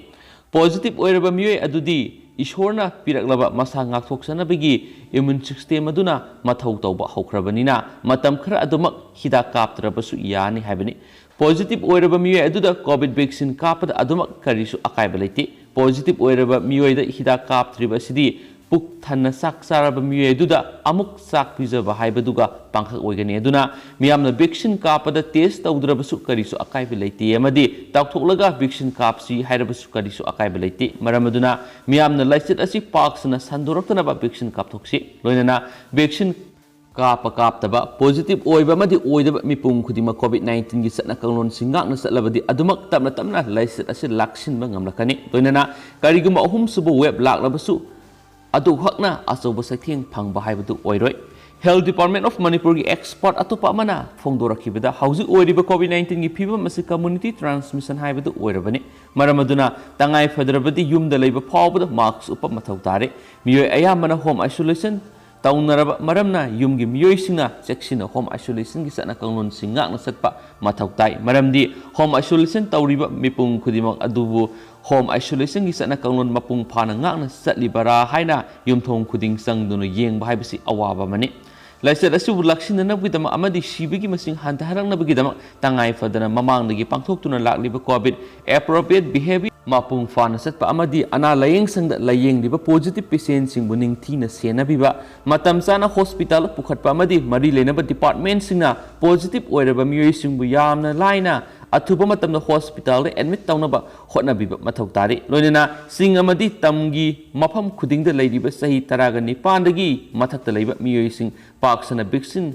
Positive ꯑꯣꯏꯔꯕ ꯃꯤꯑꯣꯏ ꯑꯗꯨꯗꯤ ꯏꯁꯣꯔꯅ ꯄꯤꯔꯛꯂꯕ ꯃꯁꯥ ꯉꯥꯛꯊꯣꯛꯆꯅꯕꯒꯤ immune system ꯑꯗꯨꯅ ꯃꯊꯧ ꯇꯧꯕ ꯍꯧꯈ꯭ꯔꯕꯅꯤꯅ, ꯃꯇꯝ ꯈꯔ ꯑꯗꯨꯃꯛ ꯍꯤꯗꯥꯛ ꯀꯥꯞꯇ꯭ꯔꯕꯁꯨ ꯌꯥꯅꯤ ꯍꯥꯏꯕꯅꯤ꯫ Positive ꯑꯣꯏꯔꯕ ꯃꯤꯑꯣꯏ ꯑꯗꯨꯗ COVID vaccine ꯀꯥꯞꯄꯗ ꯑꯗꯨꯃꯛ ꯀꯔꯤꯁꯨ ꯑꯀꯥꯏꯕ ꯂꯩꯇꯦ꯫ Positive ꯑꯣꯏꯔꯕ ꯃꯤꯑꯣꯏꯗ ꯍꯤꯗꯥꯛ ꯀꯥꯞꯇ꯭ꯔꯤꯕ ꯑꯁꯤꯗꯤ ꯄꯨꯛ ꯊꯟꯅ ꯆꯥꯛ ꯆꯥꯔꯕ ꯃꯤꯑꯣꯏ ꯑꯗꯨꯗ ꯑꯃꯨꯛ ꯆꯥꯛ ꯄꯤꯖꯕ ꯍꯥꯏꯕꯗꯨꯒ ꯄꯥꯡꯈꯛ ꯑꯣꯏꯒꯅꯤ꯫ ꯑꯗꯨꯅ ꯃꯤꯌꯥꯝꯅ vaccine ꯀꯥꯞꯄꯗ test ꯇꯧꯗ꯭ꯔꯕꯁꯨ ꯀꯔꯤꯁꯨ ꯑꯀꯥꯏꯕ ꯂꯩꯇꯦ ꯑꯃꯗꯤ ꯇꯧꯊꯣꯛꯂꯒ vaccine ꯀꯥꯞꯁꯤ ꯍꯥꯏꯔꯕꯁꯨ ꯀꯔꯤꯁꯨ ꯑꯀꯥꯏꯕ ꯂꯩꯇꯦ꯫ ꯃꯔꯝ ꯑꯗꯨꯅ ꯃꯤꯌꯥꯝꯅ ꯂꯥꯏꯆꯠ ꯑꯁꯤ ꯄꯥꯛ ꯁꯟꯅ ꯁꯟꯗꯣꯔꯛꯇꯅꯕ vaccine ꯀꯥꯞꯊꯣꯛꯁꯤ꯫ ꯂꯣꯏꯅꯅ vaccine ꯀꯥꯞꯄ ꯀꯥꯞꯇꯕ, positive ꯑꯣꯏꯕ ꯑꯃꯗꯤ ꯑꯣꯏꯗꯕ ꯃꯤꯄꯨꯝ ꯈꯨꯗꯤꯡꯃꯛ COVID nineteenꯒꯤ ꯆꯠꯅ ꯀꯥꯡꯂꯣꯟꯁꯤꯡ ꯉꯥꯛꯅ ꯆꯠꯂꯕꯗꯤ ꯑꯗꯨꯃꯛ ꯇꯞꯅ ꯇꯞꯅ ꯂꯥꯏꯆꯠ ꯑꯁꯤ ꯂꯥꯛꯁꯤꯟꯕ ꯉꯝꯂꯛꯀꯅꯤ꯫ ꯂꯣꯏꯅꯅ ꯀꯔꯤꯒꯨꯝꯕ ꯑꯍꯨꯝꯁꯨꯕ wave ꯂꯥꯛꯂꯕꯁꯨ ꯑꯗꯨꯈꯛꯅ ꯑꯆꯧꯕ ꯆꯩꯊꯦꯡ ꯐꯪꯕ ꯍꯥꯏꯕꯗꯨ ꯑꯣꯏꯔꯣꯏ꯫ Health Department of ꯃꯅꯤꯄꯨꯔꯒꯤ expert ꯑꯇꯣꯞꯄ ꯑꯃꯅ ꯐꯣꯡꯗꯣꯔꯛꯈꯤꯕꯗ ꯍꯧꯖꯤꯛ ꯑꯣꯏꯔꯤꯕ COVID nineteenꯒꯤ ꯐꯤꯕꯝ ꯑꯁꯤ community transmission ꯍꯥꯏꯕꯗꯨ ꯑꯣꯏꯔꯕꯅꯤ꯫ ꯃꯔꯝ ꯑꯗꯨꯅ ꯇꯉꯥꯏ ꯐꯗ꯭ꯔꯕꯗꯤ ꯌꯨꯝꯗ ꯂꯩꯕ ꯐꯥꯎꯕꯗ mask ꯎꯞꯄ ꯃꯊꯧ ꯇꯥꯔꯦ꯫ ꯃꯤꯑꯣꯏ ꯑꯌꯥꯝꯕꯅ home isolation ꯇꯧꯅꯔꯕ ꯃꯔꯝꯅ ꯌꯨꯝꯒꯤ ꯃꯤꯑꯣꯏꯁꯤꯡꯅ ꯆꯦꯛꯁꯤꯟꯅ home isolationꯒꯤ ꯆꯠꯅ ꯀꯥꯡꯂꯣꯟꯁꯤꯡ ꯉꯥꯛꯅ ꯆꯠꯄ ꯃꯊꯧ ꯇꯥꯏ꯫ ꯃꯔꯝꯗꯤ home isolation ꯇꯧꯔꯤꯕ ꯃꯤꯄꯨꯝ ꯈꯨꯗꯤꯡꯃꯛ ꯑꯗꯨꯕꯨ home isolationꯒꯤ ꯆꯠꯅ ꯀꯥꯡꯂꯣꯟ ꯃꯄꯨꯡ ꯐꯥꯅ ꯉꯥꯛꯅ ꯆꯠꯂꯤꯕꯔꯥ ꯍꯥꯏꯅ ꯌꯨꯝꯊꯣꯡ ꯈꯨꯗꯤꯡ ꯆꯪꯗꯨꯅ ꯌꯦꯡꯕ ꯍꯥꯏꯕꯁꯤ ꯑꯋꯥꯕ ꯑꯃꯅꯤ꯫ ꯂꯥꯏꯆꯠ ꯑꯁꯤꯕꯨ ꯂꯥꯛꯁꯤꯟꯅꯅꯕꯒꯤꯗꯃꯛ ꯑꯃꯗꯤ ꯁꯤꯕꯒꯤ ꯃꯁꯤꯡ ꯍꯟꯊꯍꯟꯅꯕꯒꯤꯗꯃꯛ ꯇꯉꯥꯏ ꯐꯗꯅ ꯃꯃꯥꯡꯗꯒꯤ ꯄꯥꯡꯊꯣꯛꯇꯨꯅ ꯂꯥꯛꯂꯤꯕ COVID appropriate behavior ꯃꯄꯨꯡ ꯐꯥꯅ ꯆꯠꯄ ꯑꯃꯗꯤ ꯑꯅꯥ ꯂꯥꯌꯦꯡ ꯁꯪꯗ ꯂꯥꯌꯦꯡꯂꯤꯕ positive patientꯁꯤꯡꯕꯨ ꯅꯤꯡꯊꯤꯅ ꯁꯦꯟꯅꯕꯤꯕ, ꯃꯇꯝ ꯆꯥꯅ hospital ꯄꯨꯈꯠꯄ ꯑꯃꯗꯤ ꯃꯔꯤ ꯂꯩꯅꯕ departmentꯁꯤꯡꯅ positive ꯑꯣꯏꯔꯕ ꯃꯤꯑꯣꯏꯁꯤꯡꯕꯨ ꯌꯥꯝꯅ ꯂꯥꯏꯅ ꯑꯊꯨꯕ ꯃꯇꯝꯗ hospitalꯗ admit ꯇꯧꯅꯕ ꯍꯣꯠꯅꯕꯤꯕ ꯃꯊꯧ ꯇꯥꯔꯤ꯫ ꯂꯣꯏꯅꯅ ꯆꯤꯡ ꯑꯃꯗꯤ ꯇꯝꯒꯤ ꯃꯐꯝ ꯈꯨꯗꯤꯡꯗ ꯂꯩꯔꯤꯕ ꯆꯍꯤ ꯇꯔꯥꯒ ꯅꯤꯄꯥꯟꯗꯒꯤ ꯃꯊꯛꯇ ꯂꯩꯕ ꯃꯤꯑꯣꯏꯁꯤꯡ ꯄꯥꯛ ꯁꯟꯅ vaccine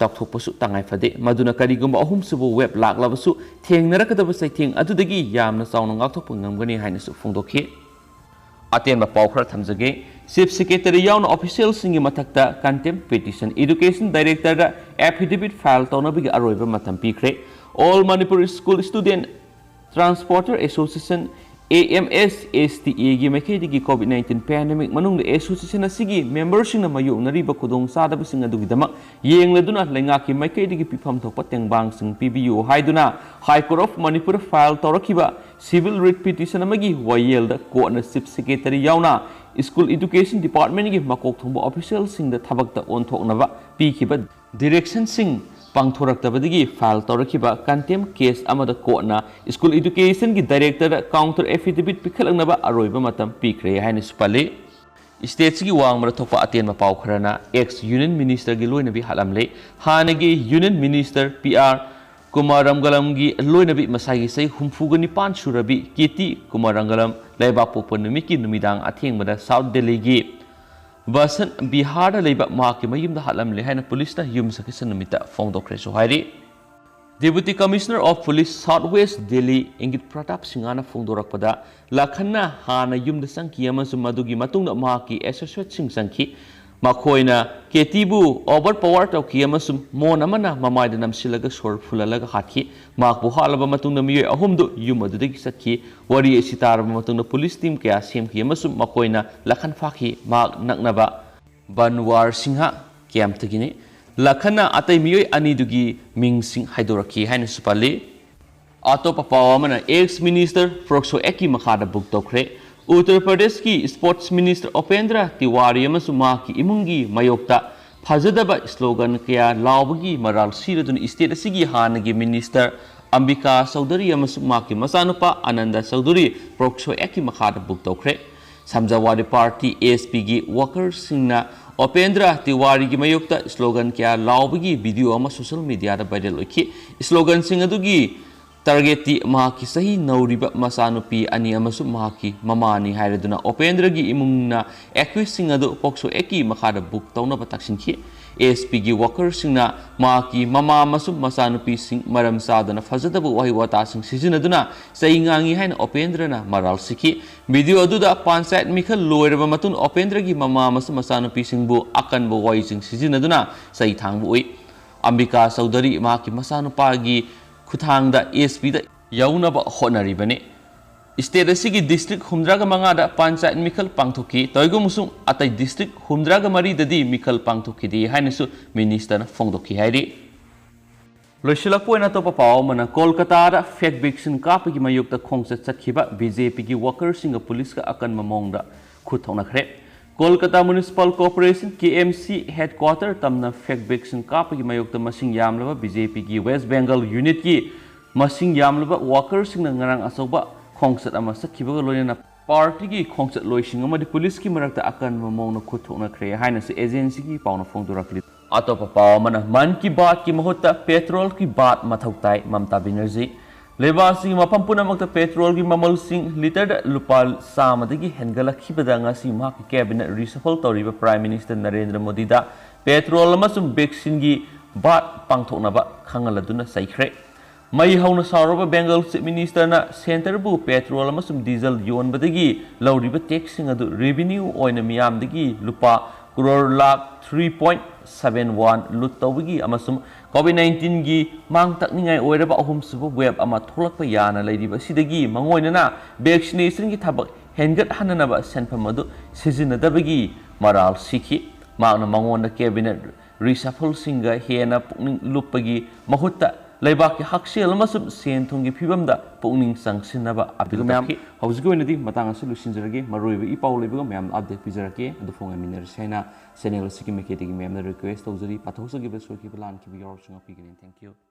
ꯇꯧꯊꯣꯛꯄꯁꯨ ꯇꯉꯥꯏ ꯐꯗꯦ꯫ ꯃꯗꯨꯅ ꯀꯔꯤꯒꯨꯝꯕ ꯑꯍꯨꯝꯁꯨꯕ wave ꯂꯥꯛꯂꯕꯁꯨ ꯊꯦꯡꯅꯔꯛꯀꯗꯕ ꯆꯩꯊꯦꯡ ꯑꯗꯨꯗꯒꯤ ꯌꯥꯝꯅ ꯆꯥꯎꯅ ꯉꯥꯛꯊꯣꯛꯄ ꯉꯝꯒꯅꯤ ꯍꯥꯏꯅꯁꯨ ꯐꯣꯡꯗꯣꯛꯈꯤ꯫ ꯑꯇꯦꯟꯕ ꯄꯥꯎ ꯈꯔ ꯊꯝꯖꯒꯦ꯫ Chief Secretary ꯌꯥꯎꯅ officialꯁꯤꯡꯒꯤ ꯃꯊꯛꯇ contempt petition, education directorꯗ affidavit file ꯇꯧꯅꯕꯒꯤ ꯑꯔꯣꯏꯕ ꯃꯇꯝ ꯄꯤꯈ꯭ꯔꯦ꯫ All Manipur School Student Transporter Association, AMSSTAꯒꯤ ꯃꯥꯏꯀꯩꯗꯒꯤ COVID nineteen pandemic ꯃꯅꯨꯡꯗ association ꯑꯁꯤꯒꯤ memberꯁꯤꯡꯅ ꯃꯥꯌꯣꯛꯅꯔꯤꯕ ꯈꯨꯗꯣꯡꯆꯥꯗꯕꯁꯤꯡ ꯑꯗꯨꯒꯤꯗꯃꯛ ꯌꯦꯡꯂꯗꯨꯅ ꯂꯩꯉꯥꯛꯀꯤ ꯃꯥꯏꯀꯩꯗꯒꯤ ꯄꯤꯐꯝ ꯊꯣꯛꯄ ꯇꯦꯡꯕꯥꯡꯁꯤꯡ ꯄꯤꯕꯤꯌꯨ ꯍꯥꯏꯗꯨꯅ High Court of Manipur file ꯇꯧꯔꯛꯈꯤꯕ civil writ petition ꯑꯃꯒꯤ ꯋꯥꯌꯦꯜꯗ courtꯅ Chief Secretary ꯌꯥꯎꯅ School Education Departmentꯀꯤ ꯃꯀꯣꯛ ꯊꯣꯡꯕ officialꯁꯤꯡꯗ ꯊꯕꯛꯇ ꯑꯣꯟꯊꯣꯛꯅꯕ ꯄꯤꯈꯤꯕ directionꯁꯤꯡ ꯄꯥꯡꯊꯣꯔꯛꯇꯕꯗꯒꯤ file ꯇꯧꯔꯛꯈꯤꯕ contempt case ꯑꯃꯗ courtꯅ School Educationꯒꯤ directorꯗ counter affidavit ꯄꯤꯈꯠꯂꯛꯅꯕ ꯑꯔꯣꯏꯕ ꯃꯇꯝ ꯄꯤꯈ꯭ꯔꯦ ꯍꯥꯏꯅꯁꯨ ꯄꯜꯂꯤ꯫ Stateꯁꯤꯒꯤ ꯋꯥꯡꯃꯗ ꯊꯣꯛꯄ ꯑꯇꯦꯟꯕ ꯄꯥꯎ ꯈꯔꯅ ex Union Ministerꯒꯤ ꯂꯣꯏꯅꯕꯤ ꯍꯥꯠꯂꯝꯂꯦ꯫ ꯍꯥꯟꯅꯒꯤ Union Minister P R Kumar ꯔꯪꯒꯂꯝꯒꯤ ꯂꯣꯏꯅꯕꯤ ꯃꯁꯥꯒꯤ ꯆꯍꯤ ꯍꯨꯝꯐꯨꯒ ꯅꯤꯄꯥꯟ ꯁꯨꯔꯕꯤ ꯀꯦꯇꯤ ꯀꯨꯃꯥꯔ ꯔꯪꯒꯂꯝ ꯂꯩꯕꯥꯛꯄꯣꯛꯄ ꯅꯨꯃꯤꯠꯀꯤ ꯅꯨꯃꯤꯗꯥꯡ ꯑꯊꯦꯡꯕꯗ South Delhiꯒꯤ ꯕꯁꯟ ꯕꯤꯍꯥꯔꯗ ꯂꯩꯕ ꯃꯍꯥꯛꯀꯤ ꯃꯌꯨꯝꯗ ꯍꯥꯠꯂꯝꯂꯦ ꯍꯥꯏꯅ ꯄꯨꯂꯤꯁꯅ ꯌꯨꯝꯁꯀꯩꯁ ꯅꯨꯃꯤꯠꯇ ꯐꯣꯡꯗꯣꯛꯈ꯭ꯔꯦꯁꯨ ꯍꯥꯏꯔꯤ꯫ Deputy Commissioner of Police South West Delhi ꯏꯪꯒꯤꯠ Pratap ꯁꯤꯡꯍꯅ ꯐꯣꯡꯗꯣꯔꯛꯄꯗ, ꯂꯥꯈꯟꯅ ꯍꯥꯟꯅ ꯌꯨꯝꯗ ꯆꯪꯈꯤ ꯑꯃꯁꯨꯡ ꯃꯗꯨꯒꯤ ꯃꯇꯨꯡꯗ ꯃꯍꯥꯛꯀꯤ associateꯁꯤꯡ ꯆꯪꯈꯤ꯫ ꯃꯈꯣꯏꯅ ꯀꯦꯇꯤꯕꯨ overpower ꯇꯧꯈꯤ ꯑꯃꯁꯨꯡ ꯃꯣꯟ ꯑꯃꯅ ꯃꯃꯥꯏꯗ ꯅꯝꯁꯤꯜꯂꯒ ꯁꯣꯔ ꯐꯨꯜꯍꯜꯂꯒ ꯍꯥꯠꯈꯤ꯫ ꯃꯍꯥꯛꯄꯨ ꯍꯥꯠꯂꯕ ꯃꯇꯨꯡꯗ ꯃꯤꯑꯣꯏ ꯑꯍꯨꯝꯗꯨ ꯌꯨꯝ ꯑꯗꯨꯗꯒꯤ ꯆꯠꯈꯤ꯫ ꯋꯥꯔꯤ ꯑꯁꯤ ꯇꯥꯔꯕ ꯃꯇꯨꯡꯗ ꯄꯨꯂꯤꯁ team ꯀꯌꯥ ꯁꯦꯝꯈꯤ ꯑꯃꯁꯨꯡ ꯃꯈꯣꯏꯅ ꯂꯥꯈꯟ ꯐꯥꯈꯤ꯫ ꯃꯍꯥꯛ ꯅꯛꯅꯕ ꯕꯟꯋꯥꯔ ꯁꯤꯡꯍ ꯀꯦꯝꯞꯇꯒꯤꯅꯤ꯫ ꯂꯈꯟꯅ ꯑꯇꯩ ꯃꯤꯑꯣꯏ ꯑꯅꯤꯗꯨꯒꯤ ꯃꯤꯡꯁꯤꯡ ꯍꯥꯏꯗꯣꯔꯛꯈꯤ ꯍꯥꯏꯅꯁꯨ ꯄꯜꯂꯤ꯫ ꯑꯇꯣꯞꯄ ꯄꯥꯎ ꯑꯃꯅ, ꯑꯦꯛꯁ ꯃꯤꯅꯤꯁꯇꯔ ꯄ꯭ꯔꯣꯛꯁꯣ ꯑꯦꯛꯀꯤ ꯃꯈꯥꯗ ꯕꯨꯛ ꯇꯧꯈ꯭ꯔꯦ꯫ ꯎꯠꯇꯔ ꯄ꯭ꯔꯗꯦꯁꯀꯤ ꯁ꯭ꯄꯣꯔꯠꯁ ꯃꯤꯅꯤꯁꯇꯔ ꯎꯄꯦꯟꯗ꯭ꯔ ꯇꯤꯋꯥꯔꯤ ꯑꯃꯁꯨꯡ ꯃꯍꯥꯛꯀꯤ ꯏꯃꯨꯡꯒꯤ ꯃꯥꯌꯣꯛꯇ ꯐꯖꯗꯕ ꯁ꯭ꯂꯣꯒꯟ ꯀꯌꯥ ꯂꯥꯎꯕꯒꯤ ꯃꯔꯥꯜ ꯁꯤꯔꯗꯨꯅ ꯁ꯭ꯇꯦꯠ ꯑꯁꯤꯒꯤ ꯍꯥꯟꯅꯒꯤ ꯃꯤꯅꯤꯁꯇꯔ ꯑꯝꯕꯤꯀꯥ ꯆꯧꯙꯨꯔꯤ ꯑꯃꯁꯨꯡ ꯃꯍꯥꯛꯀꯤ ꯃꯆꯥꯅꯨꯄꯥ ꯑꯅꯟꯗ ꯆꯧꯙꯨꯔꯤ ꯄ꯭ꯔꯣꯛꯁꯣ ꯑꯦꯛꯀꯤ ꯃꯈꯥꯗ ꯕꯨꯛ ꯇꯧꯈ꯭ꯔꯦ꯫ ꯁꯃꯥꯖꯋꯥꯗꯤ ꯄꯥꯔꯇꯤ, ꯑꯦꯁ ꯄꯤꯒꯤ ꯋꯥꯀꯔꯁꯤꯡꯅ ꯎꯄꯦꯟꯗ꯭ꯔ ꯇꯤꯋꯥꯔꯤꯒꯤ ꯃꯥꯌꯣꯛꯇ ꯁ꯭ꯂꯣꯒꯟ ꯀꯌꯥ ꯂꯥꯎꯕꯒꯤ ꯚꯤꯗꯤꯑꯣ ꯑꯃ ꯁꯣꯁꯤꯌꯦꯜ ꯃꯤꯗꯤꯌꯥꯗ ꯚꯥꯏꯔꯦꯜ ꯑꯣꯏꯈꯤ꯫ ꯁ꯭ꯂꯣꯒꯟꯁꯤꯡ ꯑꯗꯨꯒꯤ ꯇꯥꯔꯒꯦꯠꯇꯤ ꯃꯍꯥꯛꯀꯤ ꯆꯍꯤ ꯅꯧꯔꯤꯕ ꯃꯆꯥꯅꯨꯄꯤ ꯑꯅꯤ ꯑꯃꯁꯨꯡ ꯃꯍꯥꯛꯀꯤ ꯃꯃꯥꯅꯤ ꯍꯥꯏꯔꯗꯨꯅ ꯎꯄꯦꯟꯗ꯭ꯔꯒꯤ ꯏꯃꯨꯡꯅ ꯑꯦꯀ꯭ꯌꯨꯁꯁꯤꯡ ꯑꯗꯨ ꯄꯣꯛꯁꯣ ꯑꯦꯛꯀꯤ ꯃꯈꯥꯗ ꯕꯨꯛ ꯇꯧꯅꯕ ꯇꯛꯁꯤꯟꯈꯤ꯫ ꯑꯦꯁ ꯄꯤꯒꯤ ꯋꯥꯀꯔꯁꯤꯡꯅ ꯃꯍꯥꯛꯀꯤ ꯃꯃꯥ ꯑꯃꯁꯨꯡ ꯃꯆꯥꯅꯨꯄꯤꯁꯤꯡ ꯃꯔꯝ ꯆꯥꯗꯅ ꯐꯖꯗꯕ ꯋꯥꯍꯩ ꯋꯥꯇꯥꯁꯤꯡ ꯁꯤꯖꯤꯟꯅꯗꯨꯅ ꯆꯩ ꯉꯥꯡꯉꯤ ꯍꯥꯏꯅ ꯎꯄꯦꯟꯗ꯭ꯔꯅ ꯃꯔꯥꯜ ꯁꯤꯈꯤ꯫ ꯚꯤꯗꯤꯑꯣ ꯑꯗꯨꯗ ꯄꯟꯆꯥꯌꯠ ꯃꯤꯈꯜ ꯂꯣꯏꯔꯕ ꯃꯇꯨꯡ ꯎꯄꯦꯟꯗ꯭ꯔꯒꯤ ꯃꯃꯥ ꯑꯃꯁꯨꯡ ꯃꯆꯥꯅꯨꯄꯤꯁꯤꯡꯕꯨ ꯑꯀꯟꯕ ꯋꯥꯍꯩꯁꯤꯡ ꯁꯤꯖꯤꯟꯅꯗꯨꯅ ꯆꯩ ꯊꯥꯡꯕ ꯎꯏ꯫ ꯑꯝꯕꯤꯀꯥ ꯆꯧꯙꯨꯔꯤ ꯃꯍꯥꯛꯀꯤ ꯃꯆꯥꯅꯨꯄꯥꯒꯤ ꯈꯨꯠꯊꯥꯡꯗ ꯑꯦꯁ ꯄꯤꯗ ꯌꯧꯅꯕ ꯍꯣꯠꯅꯔꯤꯕꯅꯤ꯫ ꯁ꯭ꯇꯦꯠ ꯑꯁꯤꯒꯤ ꯗꯤꯁꯇ꯭ꯔꯤꯛ ꯍꯨꯝꯗ꯭ꯔꯥꯒ ꯃꯉꯥꯗ ꯄꯟꯆꯥꯌꯠ ꯃꯤꯈꯜ ꯄꯥꯡꯊꯣꯛꯈꯤ꯫ ꯇꯧꯏꯒꯨꯝꯕꯁꯨꯡ ꯑꯇꯩ ꯗꯤꯁꯇ꯭ꯔꯤꯛ ꯍꯨꯝꯗ꯭ꯔꯥꯒ ꯃꯔꯤꯗꯗꯤ ꯃꯤꯈꯜ ꯄꯥꯡꯊꯣꯛꯈꯤꯗꯦ ꯍꯥꯏꯅꯁꯨ ꯃꯤꯅꯤꯁꯇꯔꯅ ꯐꯣꯡꯗꯣꯛꯈꯤ ꯍꯥꯏꯔꯤ꯫ ꯂꯣꯏꯁꯤꯜꯂꯛꯄ ꯑꯣꯏꯅ ꯑꯇꯣꯞꯄ ꯄꯥꯎ ꯑꯃꯅ, ꯀꯣꯜꯀꯇꯥꯗ ꯐꯦꯛ ꯚꯦꯛꯁꯤꯟ ꯀꯥꯞꯄꯒꯤ ꯃꯥꯌꯣꯛꯇ ꯈꯣꯡꯆꯠ ꯆꯠꯈꯤꯕ ꯕꯤ ꯖꯦ ꯄꯤꯒꯤ ꯋꯥꯀꯔꯁꯤꯡꯒ ꯄꯨꯂꯤꯁꯀ ꯑꯀꯟꯕ ꯃꯑꯣꯡꯗ ꯈꯨꯠ ꯊꯣꯛꯅꯈ꯭ꯔꯦ꯫ ꯀꯣꯜꯀꯇꯥ ꯃ꯭ꯌꯨꯅꯤꯁꯤꯄꯥꯜ ꯀꯣꯔꯄꯣꯔꯦꯁꯟ, ꯀꯦ ꯑꯦꯝ ꯁꯤ, ꯍꯦꯗꯀ꯭ꯋꯥꯇꯔ ꯇꯝꯅ ꯐꯦꯛ ꯚꯦꯛꯁꯤꯟ ꯀꯥꯞꯄꯒꯤ ꯃꯥꯌꯣꯛꯇ ꯃꯁꯤꯡ ꯌꯥꯝꯂꯕ ꯕꯤ ꯖꯦ ꯄꯤꯒꯤ ꯋꯦꯁ ꯕꯦꯡꯒꯜ ꯌꯨꯅꯤꯠꯀꯤ ꯃꯁꯤꯡ ꯌꯥꯝꯂꯕ ꯋꯥꯀꯔꯁꯤꯡꯅ ꯉꯔꯥꯡ ꯑꯆꯧꯕ ꯈꯣꯡꯆꯠ ꯑꯃ ꯆꯠꯈꯤꯕꯒ ꯂꯣꯏꯅꯅ ꯄꯥꯔꯇꯤꯒꯤ ꯈꯣꯡꯆꯠꯂꯣꯏꯁꯤꯡ ꯑꯃꯗꯤ ꯄꯨꯂꯤꯁꯀꯤ ꯃꯔꯛꯇ ꯑꯀꯟꯕ ꯃꯑꯣꯡꯗ ꯈꯨꯠ ꯊꯣꯛꯅꯈ꯭ꯔꯦ ꯍꯥꯏꯅꯁꯨ ꯑꯦꯖꯦꯟꯁꯤꯒꯤ ꯄꯥꯎꯅ ꯐꯣꯡꯗꯣꯔꯛꯂꯤ꯫ ꯑꯇꯣꯞꯄ ꯄꯥꯎ ꯑꯃꯅ, ꯃꯟ ꯀꯤ ꯕꯥꯠꯀꯤ ꯃꯍꯨꯠꯇ ꯄꯦꯇ꯭ꯔꯣꯜꯒꯤ ꯕꯥꯠ ꯃꯊꯧ ꯇꯥꯏ, ꯃꯃꯇꯥ ꯕꯦꯅꯔꯖꯤ꯫ ꯂꯩꯕꯥꯛ ꯑꯁꯤꯒꯤ ꯃꯐꯝ ꯄꯨꯝꯅꯃꯛꯇ ꯄꯦꯇ꯭ꯔꯣꯜꯒꯤ ꯃꯃꯜꯁꯤꯡ ꯂꯤꯇꯔꯗ ꯂꯨꯄꯥ ꯆꯥꯝꯃꯗꯒꯤ ꯍꯦꯟꯒꯠꯂꯛꯈꯤꯕꯗ ꯉꯁꯤ ꯃꯍꯥꯛꯀꯤ ꯀꯦꯕꯤꯅꯦꯠ ꯔꯤꯁꯐꯜ ꯇꯧꯔꯤꯕ ꯄ꯭ꯔꯥꯏꯝ ꯃꯤꯅꯤꯁꯇꯔ ꯅꯔꯦꯟꯗ꯭ꯔ ꯃꯣꯗꯤꯗ ꯄꯦꯇ꯭ꯔꯣꯜ ꯑꯃꯁꯨꯡ ꯚꯦꯛꯁꯤꯟꯒꯤ ꯕꯥꯠ ꯄꯥꯡꯊꯣꯛꯅꯕ ꯈꯪꯍꯜꯂꯗꯨꯅ ꯆꯩꯈ꯭ꯔꯦ꯫ ꯃꯩ ꯍꯧꯅ ꯁꯥꯎꯔꯕ ꯕꯦꯡꯒꯜ ꯆꯤꯐ ꯃꯤꯅꯤꯁꯇꯔꯅ ꯁꯦꯟꯇꯔꯕꯨ ꯄꯦꯇ꯭ꯔꯣꯜ ꯑꯃꯁꯨꯡ ꯗꯤꯖꯜ ꯌꯣꯟꯕꯗꯒꯤ ꯂꯧꯔꯤꯕ ꯇꯦꯛꯁꯁꯤꯡ ꯑꯗꯨ ꯔꯦꯚꯤꯅ꯭ꯌꯨ ꯑꯣꯏꯅ ꯃꯤꯌꯥꯝꯗꯒꯤ ꯂꯨꯄꯥ crore lakh three point seven one ꯂꯨꯠ ꯇꯧꯕꯒꯤ ꯑꯃꯁꯨꯡ ꯀꯣꯚꯤꯗ ꯅꯥꯏꯟꯇꯤꯟꯒꯤ ꯃꯥꯡ ꯇꯥꯛꯅꯤꯡꯉꯥꯏ ꯑꯣꯏꯔꯕ ꯑꯍꯨꯝꯁꯨꯕ ꯋꯦꯕ ꯑꯃ ꯊꯣꯛꯂꯛꯄ ꯌꯥꯅ ꯂꯩꯔꯤꯕ ꯑꯁꯤꯗꯒꯤ ꯃꯉꯣꯏꯅꯅ ꯚꯦꯛꯁꯤꯅꯦꯁꯟꯒꯤ ꯊꯕꯛ ꯍꯦꯟꯒꯠꯍꯟꯅꯅꯕ ꯁꯦꯟꯐꯝ ꯑꯗꯨ ꯁꯤꯖꯤꯟꯅꯗꯕꯒꯤ ꯃꯔꯥꯜ ꯁꯤꯈꯤ꯫ ꯃꯍꯥꯛꯅ ꯃꯉꯣꯟꯗ cabinet reshuffleꯁꯤꯡꯒ ꯍꯦꯟꯅ ꯄꯨꯛꯅꯤꯡ ꯂꯨꯞꯄꯒꯤ ꯃꯍꯨꯠꯇ ꯂꯩꯕꯥꯛꯀꯤ ꯍꯛꯁꯦꯜ ꯑꯃꯁꯨꯡ ꯁꯦꯟ ꯊꯨꯝꯒꯤ ꯐꯤꯕꯝꯗ ꯄꯨꯛꯅꯤꯡ ꯆꯪꯁꯤꯟꯅꯕ ꯑꯄꯤꯜ ꯃꯌꯥꯝ ꯇꯧꯈꯤ꯫ ꯍꯧꯖꯤꯛꯀꯤ ꯑꯣꯏꯅꯗꯤ ꯃꯇꯥꯡ ꯑꯁꯤ ꯂꯣꯏꯁꯤꯟꯖꯔꯒꯦ꯫ ꯃꯔꯨꯑꯣꯏꯕ ꯏ ꯄꯥꯎ ꯂꯩꯕꯒ ꯃꯌꯥꯝ update ꯄꯤꯖꯔꯛꯀꯦ꯫ ꯑꯗꯨ ꯐꯥꯎ ꯉꯥꯏꯃꯤꯟꯅꯔꯁꯤ ꯍꯥꯏꯅ channel ꯑꯁꯤꯒꯤ ꯃꯥꯏꯀꯩꯗꯒꯤ ꯃꯌꯥꯝꯅ request ꯇꯧꯖꯔꯤ꯫ ꯄꯥꯊꯣꯛꯆꯈꯤꯕ ꯁꯣꯏꯈꯤꯕ ꯂꯥꯟꯈꯤꯕ ꯌꯥꯎꯔꯁꯨ ꯉꯥꯛꯄꯤꯒꯅꯤ꯫ Thank you꯫